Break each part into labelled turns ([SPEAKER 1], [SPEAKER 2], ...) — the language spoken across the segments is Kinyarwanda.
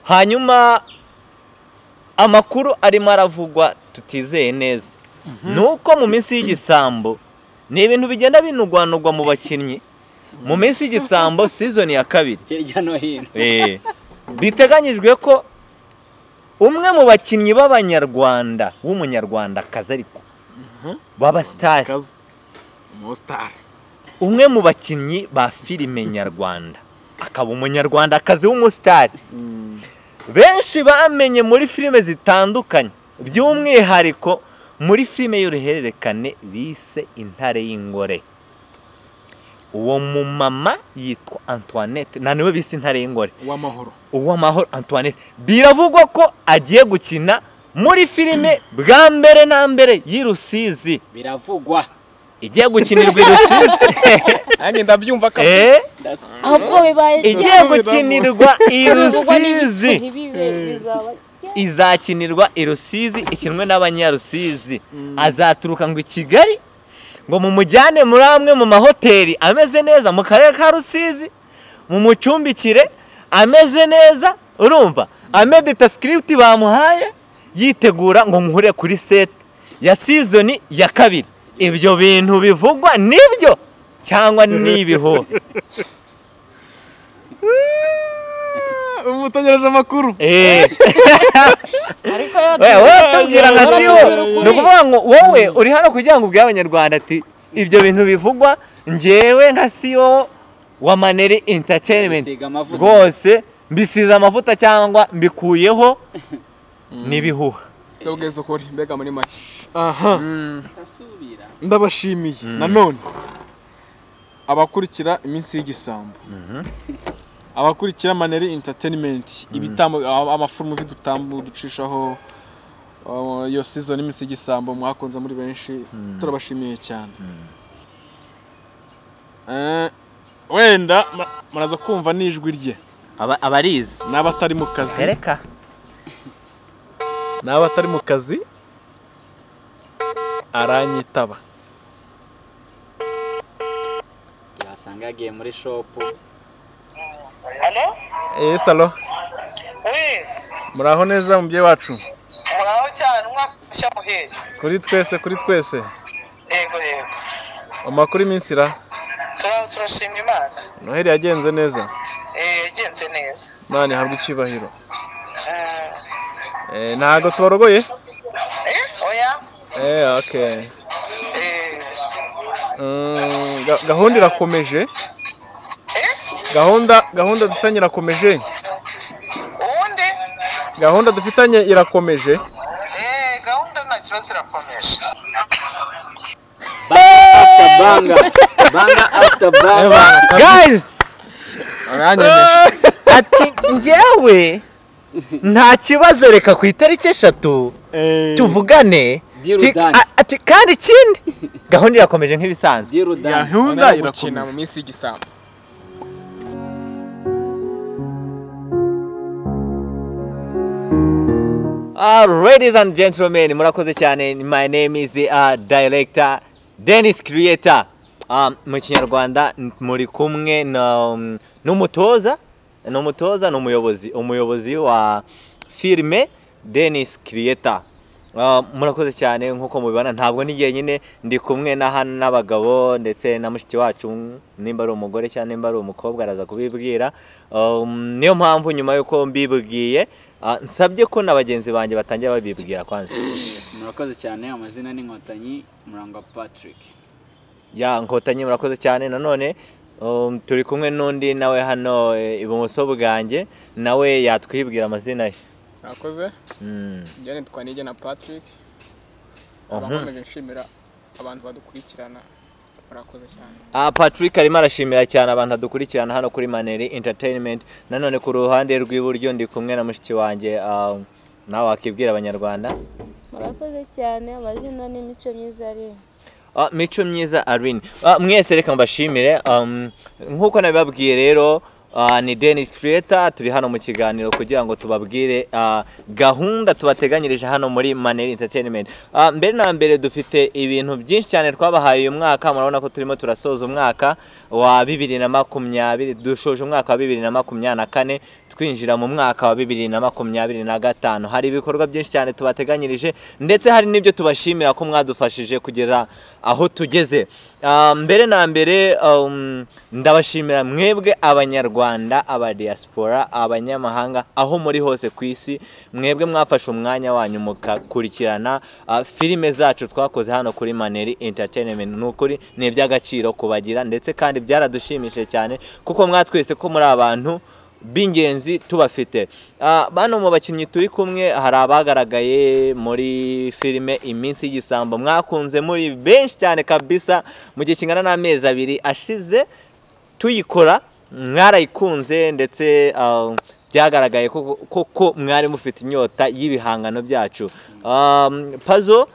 [SPEAKER 1] Hanyuma amakuru arimo aravugwa tutizeye neza nuko mu minsi y'igisambo ni ibintu bigenda binugwanugwa mu bakinnyi. Mu minsi y'igisambo season ya kabiri
[SPEAKER 2] hirya no hino
[SPEAKER 1] biteganyijwe ko umwe mu bakinnyi b'abanyarwanda w'umunyarwandakazi ariko baba star, umwe mu bakinnyi ba filime nyarwanda akaba umunyarwandakazi w'umustar, benshi bamenye muri filime zitandukanye by'umwihariko muri filime y'uruhererekane bise Intare y'Ingore. Uwo mumama yitwa Antoinette, na niwe bise Intare y'Ingore, Uwamahoro Antoinette. Biravugwa ko agiye gukina muri filime bwa mbere na mbere y'i Rusizi.
[SPEAKER 2] Biravugwa
[SPEAKER 1] igiye gukinirwa i Rusizi.
[SPEAKER 3] Nanjye ndabyumva kabisa.
[SPEAKER 4] Ahubwo bibaye
[SPEAKER 1] igiye gukinirwa i Rusizi. Izakinirwa i Rusizi, ikinwe n'abanyarusizi. Azaturuka ngo i Kigali ngo mumujyane muri amwe mu mahoteli ameze neza mu karere ka Rusizi, mumucumbikire ameze neza, urumva amedita script bamuhaye yitegura ngo muhure kuri set ya season ya kabiri. Ibyo bintu bivugwa nibyo cyangwa nibiho?
[SPEAKER 3] Umutegereje amakuru.
[SPEAKER 4] Ariko
[SPEAKER 1] wowe tubwira nka siwo, ni ukuvuga ngo wowe uri hano kugira ngo ubwire abanyarwanda ati ibyo bintu bivugwa njyewe nka siwo wa Maneri Entertainment rwose mbisize amavuta cyangwa mbikuyeho n'ibihuha.
[SPEAKER 3] Ndabweza ukuri mbega muri make. Aha. Ndabashimiye nanone abakurikira iminsi y'igisambo, abakurikira Maneri Entertainment, ibitambo amafurumu vidutambo ducishaho iyo season iminsi y'igisambo mwakunze muri benshi, turabashimiye cyane. Wenda muraza kumva nijwi rye
[SPEAKER 1] abarizi
[SPEAKER 3] n'abatari mu kazi.
[SPEAKER 1] Reka
[SPEAKER 3] n'abatari mu kazi aranyitaba.
[SPEAKER 2] Yasanga yagiye muri shop.
[SPEAKER 5] Allo?
[SPEAKER 3] Salo.
[SPEAKER 5] Oui.
[SPEAKER 3] Muraho neza mubye wacu.
[SPEAKER 5] Muraho cyane, umwaka mushya muhire.
[SPEAKER 3] Kuri twese, kuri twese.
[SPEAKER 5] Yego yego.
[SPEAKER 3] Amakuru iminsi ra?
[SPEAKER 5] Turashima Imana.
[SPEAKER 3] Noheli yagenze neza?
[SPEAKER 5] Yagenze neza.
[SPEAKER 3] Imana ihabwe icyubahiro. Ntago tubarogoye?
[SPEAKER 5] Oya.
[SPEAKER 3] Okay. Gahunda irakomeje. Gahunda dufitanye irakomeje.
[SPEAKER 5] Ubundi
[SPEAKER 3] gahunda dufitanye irakomeje.
[SPEAKER 5] Gahunda nta kibazo irakomeje.
[SPEAKER 2] Banga banga after banga.
[SPEAKER 1] Guys, ati njyewe nta kibazo, reka ku itariki 3 tuvugane. Ati kandi ikindi gahunda irakomeje nk'ibisanzwe.
[SPEAKER 3] Gahunda irakomeje
[SPEAKER 6] mu minsi y'igisambo.
[SPEAKER 1] Ladies and gentlemen, murakoze cyane. My name is Director Dennis Creator. Mu Kinyarwanda muri kumwe n'umutoza, n'umutoza n'umuyobozi, umuyobozi wa firme Dennis Creator. Murakoze cyane. Nkuko mubibona ntabwo ni jyenyine, ndi kumwe na hano n'abagabo ndetse na mushiki wacu, nimba ari umugore cyangwa nimba ari umukobwa araza kubibwira. Niyo mpamvu nyuma yuko mbibwiye nsabye ko na bagenzi banjye batangira babibwira kwanza.
[SPEAKER 2] Murakoze cyane. Amazina ni Nkotanyi Murangwa Patrick.
[SPEAKER 1] Ya Nkotanyi, murakoze cyane. Nanone turi kumwe n'undi nawe hano ibumoso bwanjye, nawe yatwibwira amazina ye.
[SPEAKER 6] Murakoze. Njye nitwa Nigena Patrick. Abakomeje nshimira abantu badukurikirana, murakoze cyane.
[SPEAKER 1] Patrick arimo arashimira cyane abantu badukurikirana hano kuri Maneri Entertainment. Nanone ku ruhande rw'iburyo ndi kumwe na mushiki wanjye, nawe wakibwira abanyarwanda.
[SPEAKER 4] Murakoze cyane. Amazina ni Mico Myiza Aline.
[SPEAKER 1] Mico Myiza Aline. Mwese reka mbashimire. Nkuko nabibabwiye rero, ni Dennis Creator, turi hano mu kiganiro kugira ngo tubabwire gahunda tubateganyirije hano muri Maneri Entertainment. Mbere na mbere dufite ibintu byinshi cyane twabahaye uyu mwaka. Murabona ko turimo turasoza umwaka. wa 2020, dushoje umwaka wa 2024 twinjira mu mwaka wa 2025. Hari ibikorwa byinshi cyane tubateganyirije, ndetse hari n'ibyo tubashimira ko mwadufashije kugera aho tugeze. Mbere na mbere ndabashimira mwebwe abanyarwanda, aba diaspora, abanyamahanga aho muri hose ku isi, mwebwe mwafashe umwanya wanyu mukakurikirana filime zacu twakoze hano kuri Maneri Entertainment. Nukuri ni iby'agaciro kubagira, ndetse kandi byaradushimishije cyane kuko mwatwese ko muri abantu b'ingenzi tubafite. Bano mu bakinnyi turi kumwe hari abagaragaye muri filime Iminsi y'Igisambo, mwakunze muri benshi cyane kabisa. Mu gihe kingana n'amezi 2 ashize tuyikora mwarayikunze, ndetse byagaragaye koko mwari mufite inyota y'ibihangano byacu. Pazo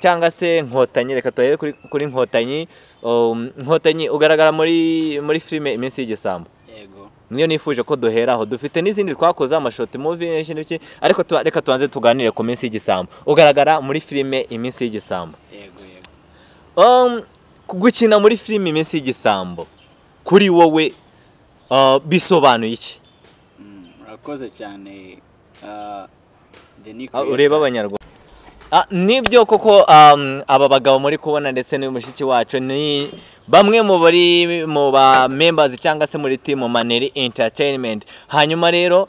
[SPEAKER 1] cyangwa se Nkotanyi, reka tuhere kuri Nkotanyi. Nkotanyi ugaragara muri filime Iminsi y'Igisambo.
[SPEAKER 2] Yego.
[SPEAKER 1] Niyo nifuje ko duheraho, dufite n'izindi twakoze amashort movie n'iki, ariko reka tubanze tuganire ku Minsi y'Igisambo. Ugaragara muri filime Iminsi y'Igisambo.
[SPEAKER 2] Yego yego.
[SPEAKER 1] Gukina muri filime Iminsi y'Igisambo kuri wowe bisobanuye iki?
[SPEAKER 2] Murakoze cyane Denis.
[SPEAKER 1] Ureba abanyarwanda. Nibyo koko aba bagabo muri kubona ndetse n'uyu mushiki wacu ni bamwe mu bari mu ba members cyangwa se muri team Maneri Entertainment. Hanyuma rero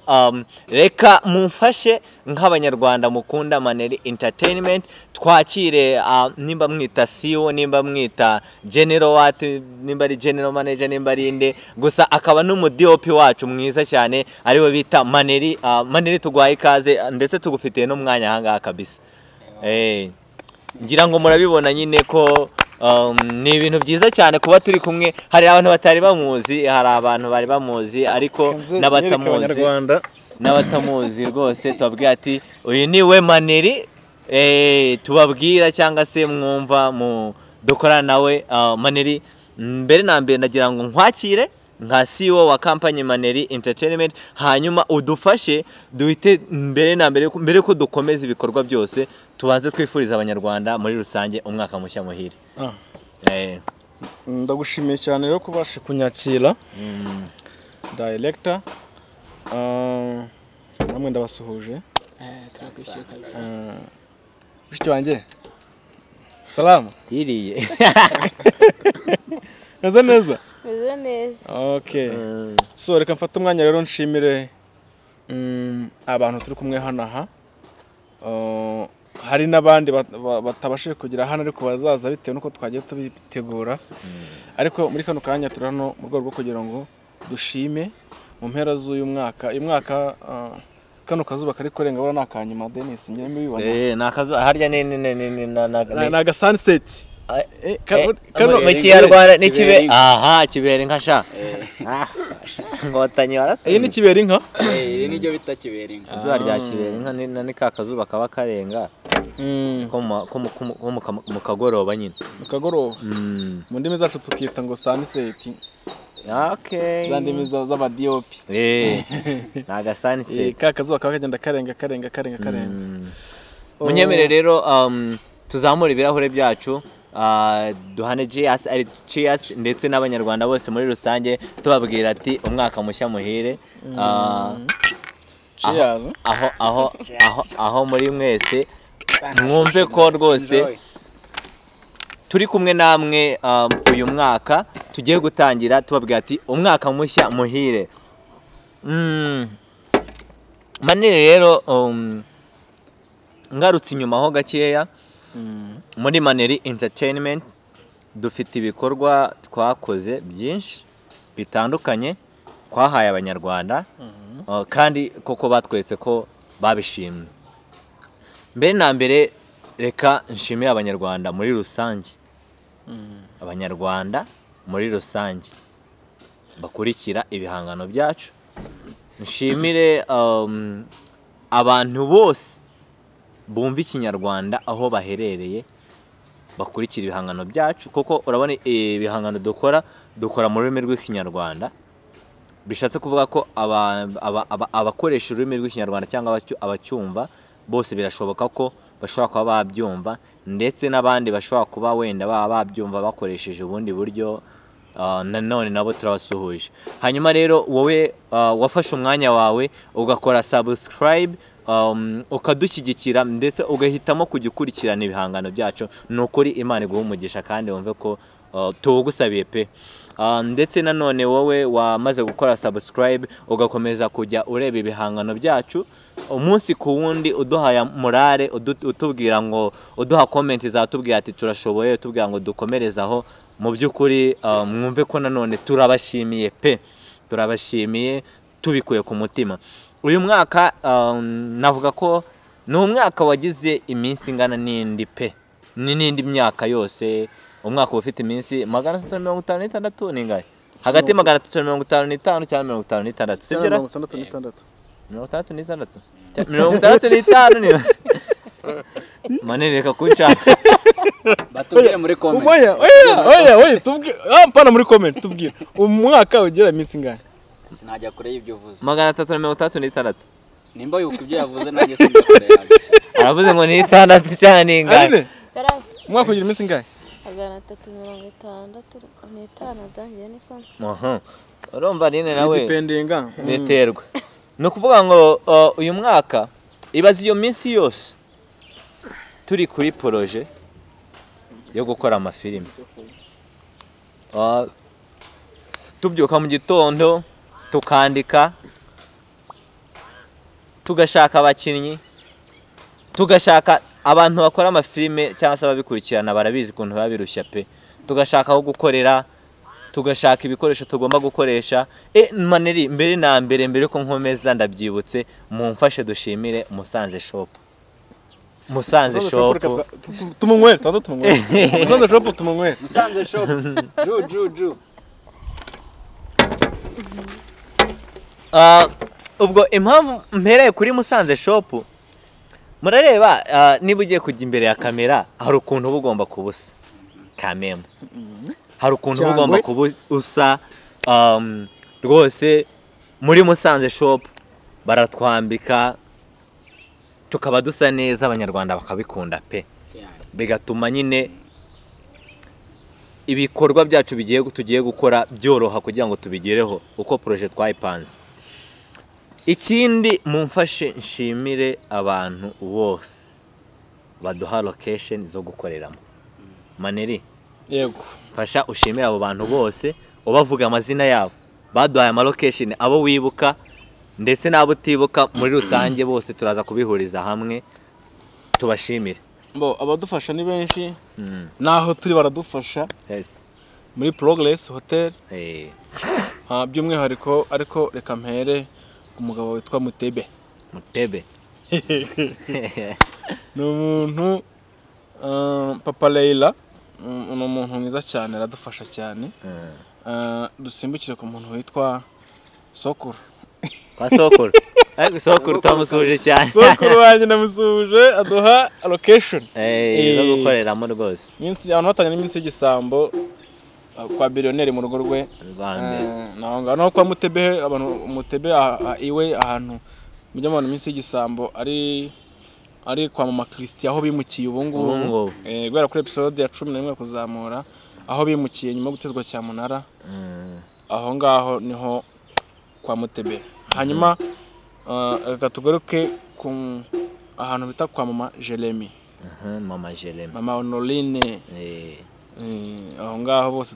[SPEAKER 1] reka mumfashe nk'abanyarwanda mukunda Maneri Entertainment twakire nimba mwita CEO, nimba mwita General what, nimba ari General Manager, nimba ari inde, gusa akaba n'umu DOP wacu mwiza cyane ariwe bita Maneri. Maneri tugwaye ikaze ndetse tugufitiye n'umwanya aha ngaha kabisa. Ngira ngo murabibona nyine ko ni ibintu byiza cyane kuba turi kumwe. Hari abantu batari bamuzi, hari abantu bari bamuzi ariko n'abatamuzi rwose tubabwira ati uyu ni we Maneri tubabwira cyangwa se mwumva mu dukorana nawe. Maneri, mbere na mbere nagira ngo nkwakire nka CEO wa company Maneri Entertainment, hanyuma udufashe duhite mbere na mbere mbere ko dukomeza ibikorwa byose tubanze twifuriza abanyarwanda muri rusange umwaka mushya muhire.
[SPEAKER 3] Ndagushimiye cyane rero kubasha kunyakira director. Namwe ndabasuhuje. Mushiki wanjye salamu
[SPEAKER 1] yiriye.
[SPEAKER 3] Meze neza?
[SPEAKER 4] Meze neza.
[SPEAKER 3] Okay. So reka mfate umwanya rero nshimire abantu turi kumwe hano aha. Hari n'abandi batabashije kugira hano ariko bazaza bitewe nuko twagiye tubitegura. Ariko muri kano kanya turi hano mu rwego rwo kugira ngo dushime mu mpera z'uyu mwaka. Uyu mwaka kano kazuba kari kurenga bora nakanyuma Dennis ngira mbibona.
[SPEAKER 1] Nakazuba harya ni ni
[SPEAKER 3] naga sunset.
[SPEAKER 1] Kano mu Kinyarwanda ni kibe aha kibera inka sha. Nkotanyi warasuye.
[SPEAKER 3] Iyi ni kibera inka?
[SPEAKER 2] Iri niryo bita kibera inka.
[SPEAKER 1] Izuba rya kibera inka ni ka kazuba kaba karenga. Ko mu kagoroba nyine.
[SPEAKER 3] Mu kagoroba. Mu ndimi zacu tukita ngo sunset.
[SPEAKER 1] Okay.
[SPEAKER 3] Za ndimi z'aba DOP.
[SPEAKER 1] Naga sunset.
[SPEAKER 3] Ka kazuba kaba kagenda karenga karenga karenga karenga.
[SPEAKER 1] Munyemere rero tuzamura ibirahure byacu. Duhane cheers, ari cheers ndetse n'abanyarwanda bose muri rusange tubabwira ati umwaka mushya muhire.
[SPEAKER 3] Cheers.
[SPEAKER 1] Aho aho aho aho muri mwese mwumve ko rwose turi kumwe namwe uyu mwaka tugiye gutangira tubabwira ati umwaka mushya muhire. Maneri rero ngarutse inyuma ho gakeya. Muri Maneri Entertainment dufite ibikorwa twakoze byinshi bitandukanye twahaye abanyarwanda, kandi koko batweretse ko babishimye. Mbere na mbere reka nshimire abanyarwanda muri rusange. Abanyarwanda muri rusange bakurikira ibihangano byacu. Nshimire abantu bose bumva ikinyarwanda aho baherereye bakurikira ibihangano byacu, kuko urabona ibihangano dukora mu rurimi rw'ikinyarwanda. Bishatse kuvuga ko abakoresha ururimi rw'ikinyarwanda cyangwa abacyumva bose birashoboka ko bashobora kuba babyumva, ndetse n'abandi bashobora kuba wenda baba babyumva bakoresheje ubundi buryo Nanone nabo turabasuhuje. Hanyuma rero wowe wafashe umwanya wawe ugakora subscribe, ukadushyigikira ndetse ugahitamo kujya ukurikirana ibihangano byacu, ni ukuri Imana iguha umugisha kandi wumve ko tuwugusabiye pe. Ndetse nanone wowe wamaze gukora subscribe ugakomeza kujya ureba ibihangano byacu umunsi ku wundi, uduha morale, utubwira ngo uduha comment zatubwira ati turashoboye, utubwira ngo dukomereze aho. Mu by'ukuri mwumve ko nanone turabashimiye pe, turabashimiye tubikuye ku mutima. Uyu mwaka navuga ko ni umwaka wagize iminsi ingana n'indi pe, ni n'indi myaka yose. Umwaka uba ufite iminsi 356 n'ingahe? Hagati 355 cyangwa 56, sibyo?
[SPEAKER 3] 66.
[SPEAKER 1] 66 65 ni manene, reka kunshaka.
[SPEAKER 2] Batubwire muri comment.
[SPEAKER 3] Oya oya oya, tubwire mpana muri comment, tubwire umwaka ugira iminsi ingahe?
[SPEAKER 2] Sinajya kure y'ibyo uvuze.
[SPEAKER 1] 366.
[SPEAKER 2] Nimba yuko ibyo yavuze nanjye sinjya kure yabyo.
[SPEAKER 1] Aravuze ngo ni 6 cyane ingahe?
[SPEAKER 3] Umwaka ugira iminsi ingahe?
[SPEAKER 4] 365 dangiye niko.
[SPEAKER 1] Aha. Urumva nine nawe
[SPEAKER 3] dependinga
[SPEAKER 1] biterwa. No kuvuga ngo uyu mwaka ibaze iyo minsi yose turi kuri projet yo gukora amafilimi. Tubyuka mu gitondo tukandika, tugashaka abakinnyi, tugashaka abantu bakora amafilime cyangwa se ababikurikirana barabizi ukuntu babirushya pe, tugashaka aho gukorera, tugashaka ibikoresho tugomba gukoresha. Maneri, mbere na mbere mbere ko nkomeza ndabyibutse, mumfashe dushimire Musanze Shop. Musanze Shop
[SPEAKER 3] tumunywere, tando tumunywere. Musanze Shop tumunywere.
[SPEAKER 2] Musanze Shop. Ju ju ju.
[SPEAKER 1] Ubwo impamvu mpereye kuri Musanze Shop, murareba niba ugiye kujya imbere ya kamera hari ukuntu uba ugomba kubusa kameme, hari ukuntu uba ugomba kubusa rwose. Muri Musanze Shop baratwambika tukaba dusa neza, abanyarwanda bakabikunda pe, bigatuma nyine ibikorwa byacu bigiye tugiye gukora byoroha kugira ngo tubigereho uko projet twayipanze. Ikindi mumfashe nshimire abantu bose baduha location zo gukoreramo. Maneri,
[SPEAKER 3] yego,
[SPEAKER 1] fasha ushimire abo bantu bose ubavuga amazina yabo baduhaye ama location, abo wibuka ndetse n'abo utibuka muri rusange bose turaza kubihuriza hamwe tubashimire.
[SPEAKER 3] Bo abadufasha ni benshi, naho turi baradufasha.
[SPEAKER 1] Yes.
[SPEAKER 3] Muri Progress Hotel. By'umwihariko ariko reka mpere umugabo witwa Mutebe.
[SPEAKER 1] Mutebe.
[SPEAKER 3] Ni umuntu Papa Leila, ni umuntu mwiza cyane, aradufasha cyane. Dusimbukire ku muntu witwa Sokuru.
[SPEAKER 1] Kwa Sokuru. Ariko Sokuru tamusuje cyane.
[SPEAKER 3] Sokuru wanjye namusuje aduha location.
[SPEAKER 1] Zo gukoreramo rwose.
[SPEAKER 3] Iminsi abantu batanye n'iminsi y'igisambo kwa billionaire mu rugo rwe. Naho ngaho no kwa Mutebe, abantu Mutebe iwe ahantu mujya mubona iminsi y'igisambo ari kwa Mama Christian aho bimukiye ubu ngubu. Guhera kuri episode ya 11 kuzamura aho bimukiye nyuma gutezwa cyamunara. Aho ngaho niho kwa Mutebe. Hanyuma reka tugaruke ku ahantu bita kwa Mama Jeremy.
[SPEAKER 1] Mama Jeremy.
[SPEAKER 3] Mama Honorine. Aho ngaho bose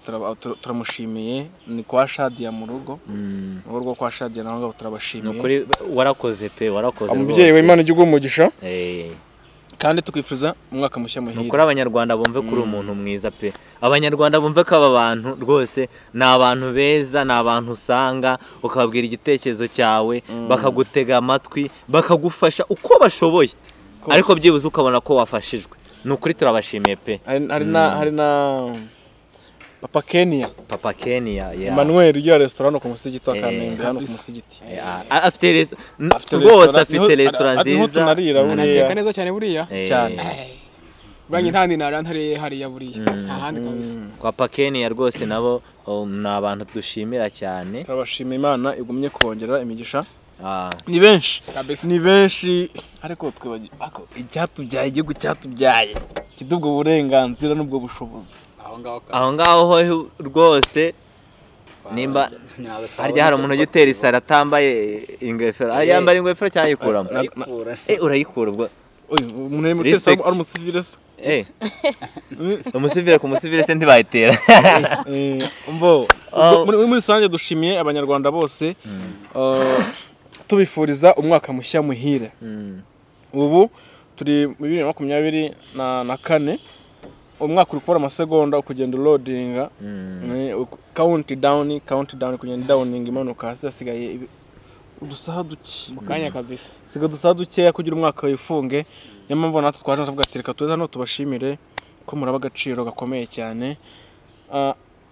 [SPEAKER 3] turamushimiye, ni kwa Shadia mu rugo. Mu rugo kwa Shadia naho ngaho turabashimiye.
[SPEAKER 1] Nukuri warakoze pe, warakoze rwose.
[SPEAKER 3] Umubyeyi w'Imana igihugu umugisha. Kandi tukwifuza umwaka mushya muhire.
[SPEAKER 1] Nukuri abanyarwanda bumve kuri umuntu mwiza pe. Abanyarwanda bumve ko aba bantu rwose ni abantu beza, ni abantu usanga ukababwira igitekerezo cyawe, bakagutega amatwi, bakagufasha uko bashoboye. Ariko byibuze ukabona ko wafashijwe. Nukuri turabashimiye pe.
[SPEAKER 3] Hari na Papa Kenya.
[SPEAKER 1] Papa Kenya, yeah.
[SPEAKER 3] Emmanuel ugira restaurant ku musigiti wa Kamembe hano ku musigiti.
[SPEAKER 1] Afite rwose afite restaurant nziza.
[SPEAKER 6] Anateka neza cyane buriya.
[SPEAKER 3] Cyane.
[SPEAKER 6] Buranye ntandi narantariye hariya buriya. Nta handi kabisa.
[SPEAKER 1] Kwa Papa Kenya rwose nabo ni abantu dushimira cyane.
[SPEAKER 3] Turabashima Imana igumye kubongerera imigisha. Ni benshi. Ni benshi ariko twibagiwe ako icyatubyaye igihugu cyatubyaye kidubwo burenganzira n'ubwo bushobozi.
[SPEAKER 1] Aho ngaho rwose Nimba
[SPEAKER 2] Ntabwo twabona
[SPEAKER 1] harya hari
[SPEAKER 2] icyo
[SPEAKER 1] umuntu ujya utera isari atambaye ingofero,
[SPEAKER 2] Eh.
[SPEAKER 1] yambara ingofero cyangwa ayikuramo?
[SPEAKER 2] Urayikura.
[SPEAKER 1] Urayikura ubwo.
[SPEAKER 3] Oye, umuntu ari mutesi
[SPEAKER 1] Respect.
[SPEAKER 3] ari umusivile se.
[SPEAKER 1] Umusivile ku musivile se ntibayitera.
[SPEAKER 3] Mbo
[SPEAKER 1] Oh.
[SPEAKER 3] muri rusange dushimiye abanyarwanda bose, tubifuriza umwaka mushya muhire. Ubu turi mu 2024, umwaka uri kubara amasegonda ukugenda uloadinga, count down, count down, kugenda downing imanuka hasi, hasigaye udusaha duke
[SPEAKER 6] Mu kanya kabisa.
[SPEAKER 3] Siga udusaha dukeya kugira umwaka wifunge. Niyo mpamvu natwe twaje tuvuga ati reka tuze hano tubashimire ko muraba agaciro gakomeye cyane.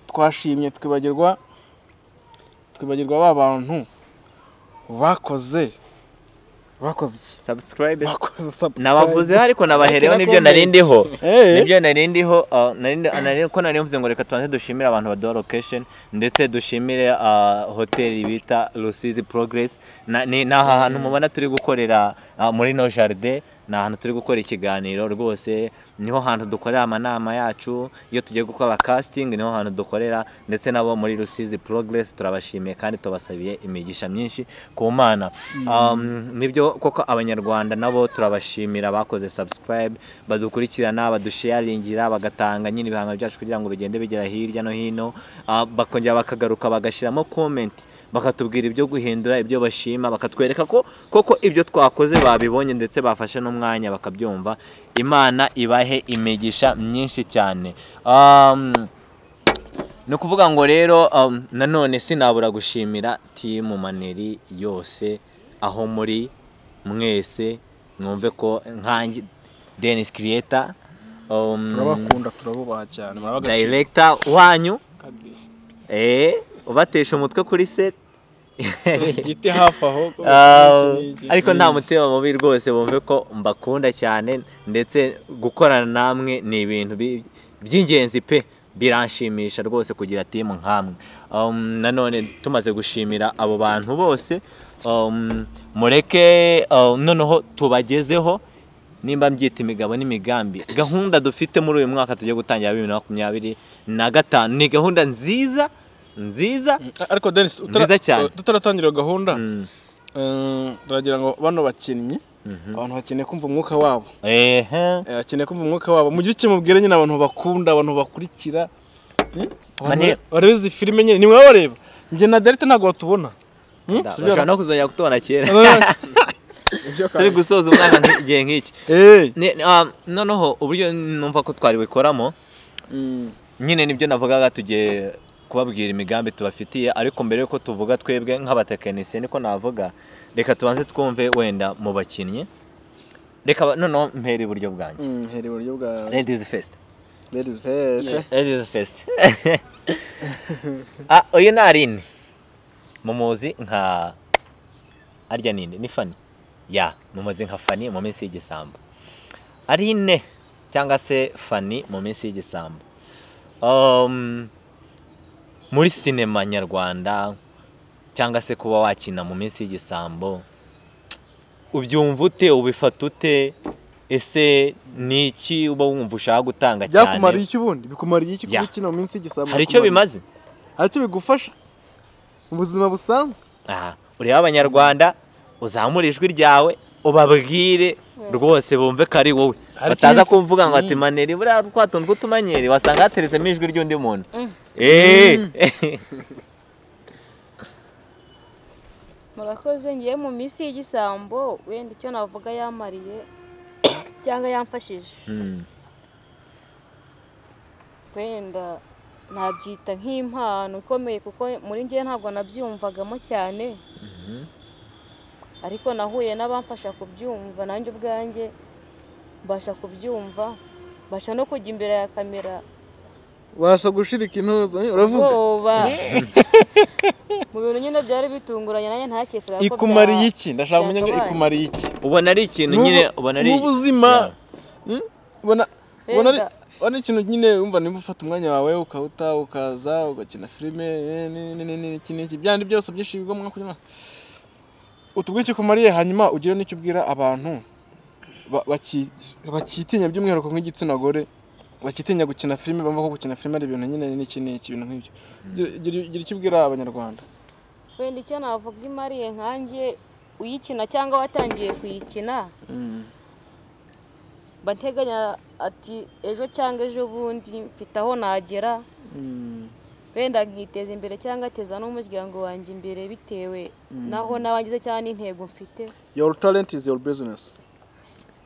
[SPEAKER 3] Twashimye twibagirwa ba bantu bakoze iki?
[SPEAKER 1] Subscribe.
[SPEAKER 3] Bakoze subscribe.
[SPEAKER 1] Nabavuzeho ariko nabahereho
[SPEAKER 6] Like na
[SPEAKER 1] nibyo narindiho. Nibyo narindiho, ko nari mvuze ngo reka tubanze dushimire abantu baduha location, ndetse dushimire hoteli bita Rusizi Progress. Ni aha hantu mubona turi gukorera, muri no jardin, ni ahantu turi gukora ikiganiro rwose, niho hantu dukorera amanama yacu iyo tugiye gukora casting, niho hantu dukorera. Ndetse nabo muri Rusizi Progress turabashimiye kandi tubasabiye imigisha myinshi ku Mana. Nibyo koko abanyarwanda nabo turabashimira bakoze subscribe, badukurikirana, badusharingira, bagatanga nyine ibihangano byacu kugira ngo bigende bigera hirya no hino, bakongera bakagaruka bagashyiramo comment, bakatubwira ibyo guhindura, ibyo bashima, bakatwereka ko koko ibyo twakoze babibonye, ndetse bafashe n'umwanya bakabyumva. Imana ibahe imigisha myinshi cyane. Ni ukuvuga ngo rero, nanone sinabura gushimira team Maneri yose aho muri mwese, mwumve ko nkanjye Dennis Creator,
[SPEAKER 3] Turabakunda, turabubaha cyane, muraba agaciro.
[SPEAKER 1] Director wanyu
[SPEAKER 6] Kabisa.
[SPEAKER 1] Ubatesha umutwe kuri set.
[SPEAKER 3] Giti hafi aho.
[SPEAKER 1] Ariko nta mutima mubi rwose, bumve ko mbakunda cyane, ndetse gukorana namwe ni ibintu by'ingenzi pe, biranshimisha rwose kugira team nkamwe. Nanone tumaze gushimira abo bantu bose, mureke noneho tubagezeho nimba mbyita imigabo n'imigambi, gahunda dufite muri uyu mwaka tugiye gutangira 2025, ni gahunda nziza nziza.
[SPEAKER 3] Ariko Dennis,
[SPEAKER 1] Nziza cyane.
[SPEAKER 3] tutaratangira iyo gahunda, turagira ngo bano bakinnyi, abantu bakeneye kumva umwuka wabo. Bakeneye kumva umwuka wabo. Mugire icyo mubwira nyine abantu bakunda, abantu bakurikira. Abantu bareba izi filime nyine, nimwe bareba. Njye na Delta ntabwo batubona.
[SPEAKER 1] Bashobora no kuzongera kutubona kera turi gusoza umwaka igihe nk'iki. Noneho uburyo numva ko twari bukoramo nyine nibyo navugaga, tugiye kubabwira imigambi tubafitiye, ariko mbere yuko tuvuga twebwe nk'abatekinisiye niko navuga, reka tubanze twumve wenda mu bakinnyi. Reka noneho mpere iburyo bwanjye.
[SPEAKER 3] Hera iburyo bwawe.
[SPEAKER 1] Ladies first.
[SPEAKER 3] Ladies first.
[SPEAKER 2] Yes.
[SPEAKER 1] Ladies first. Uyu ni Aline, mumuzi nka arya ninde, ni Fanny ya, mumuzi nka Fanny mu minsi y'igisambo. Aline cyangwa se Fanny mu minsi y'igisambo, muri sinema nyarwanda, cyangwa se kuba wakina mu minsi y'igisambo, ubyumva ute, ubifata ute? Ese ni iki uba wumva ushaka gutanga cyane?
[SPEAKER 3] Byakumariye iki ubundi? Bikumariye iki kuba ukina mu minsi y'igisambo?
[SPEAKER 1] Hari icyo bimaze?
[SPEAKER 3] Hari icyo bigufasha mu buzima busanzwe?
[SPEAKER 1] Aha ureba abanyarwanda, uzamure ijwi ryawe ubabwire rwose bumve ko ari wowe,
[SPEAKER 3] Hari
[SPEAKER 1] bataza
[SPEAKER 3] ikiza.
[SPEAKER 1] kumvuga ngo ati Maneri buriya twa tuntu tw'utumanyeri, wasanga hateretsemo ijwi ry'undi muntu.
[SPEAKER 4] Murakoze. Ngiye mu minsi y'igisambo, wenda icyo navuga yamariye cyangwa yamfashije, wenda nabyita nk'impano ikomeye, kuko muri njye ntabwo nabyumvagamo cyane, ariko nahuye n'abamfasha kubyumva, nanjye ubwanjye mbasha kubyumva, mbasha no kujya imbere ya kamera.
[SPEAKER 3] Ubasha gushirika intuza, uravuga.
[SPEAKER 4] Ubwoba mu bintu nyine byari bitunguranye, nanjye ntakekaga ko
[SPEAKER 3] Ikumariye iki? Ndashaka kumenya ngo
[SPEAKER 4] byakabaye.
[SPEAKER 3] ikumariye iki?
[SPEAKER 1] Ubona ari ikintu nyine, ubona ari
[SPEAKER 3] Mu buzima. Ubona ari
[SPEAKER 4] Wenda.
[SPEAKER 3] ubona ikintu nyine wumva nimba ufata umwanya wawe ukawuta, ukaza ugakina filime, n'iki n'iki, byandi byose byinshi bigomwa kunywa. Utubwire icyo ikumariye, hanyuma ugire n'icyo ubwira abantu bakitinya by'umwihariko nk'igitsina gore. Bakitinya gukina filime, bumva ko gukina filime ari ibintu nyine n'iki n'iki, ibintu nk'ibyo. Gira icyo ubwira abanyarwanda.
[SPEAKER 4] Wenda icyo navuga imariye nkanjye uyikina cyangwa watangiye kuyikina, bateganya ati ejo cyangwa ejo bundi mfite aho nagera, wenda nkiteza imbere cyangwa ateza n'umuryango wanjye imbere bitewe naho nabangize cyangwa n'intego mfite.
[SPEAKER 3] Your talent is your business.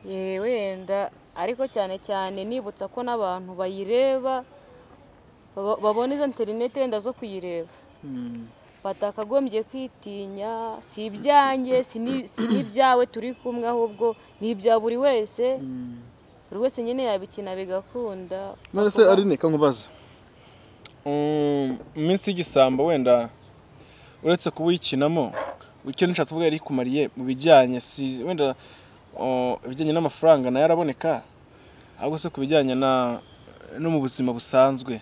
[SPEAKER 4] Yewe wenda, ariko cyane cyane nibutsa ko n'abantu bayireba babona izo interineti wenda zo kuyireba batakagombye kwitinya. Si ibyanjye, si n'ibyawe turi kumwe, ahubwo ni ibya buri wese. Buri wese nyine yabikina bigakunda.
[SPEAKER 3] None se Aline, kankubaza, iminsi y'igisambo wenda uretse kuba uyikinamo, icyo nishatse kuvuga yari ikumariye mu bijyanye, si wenda ibijyanye n'amafaranga nayo araboneka, ahubwo se ku bijyanye na no mu buzima busanzwe,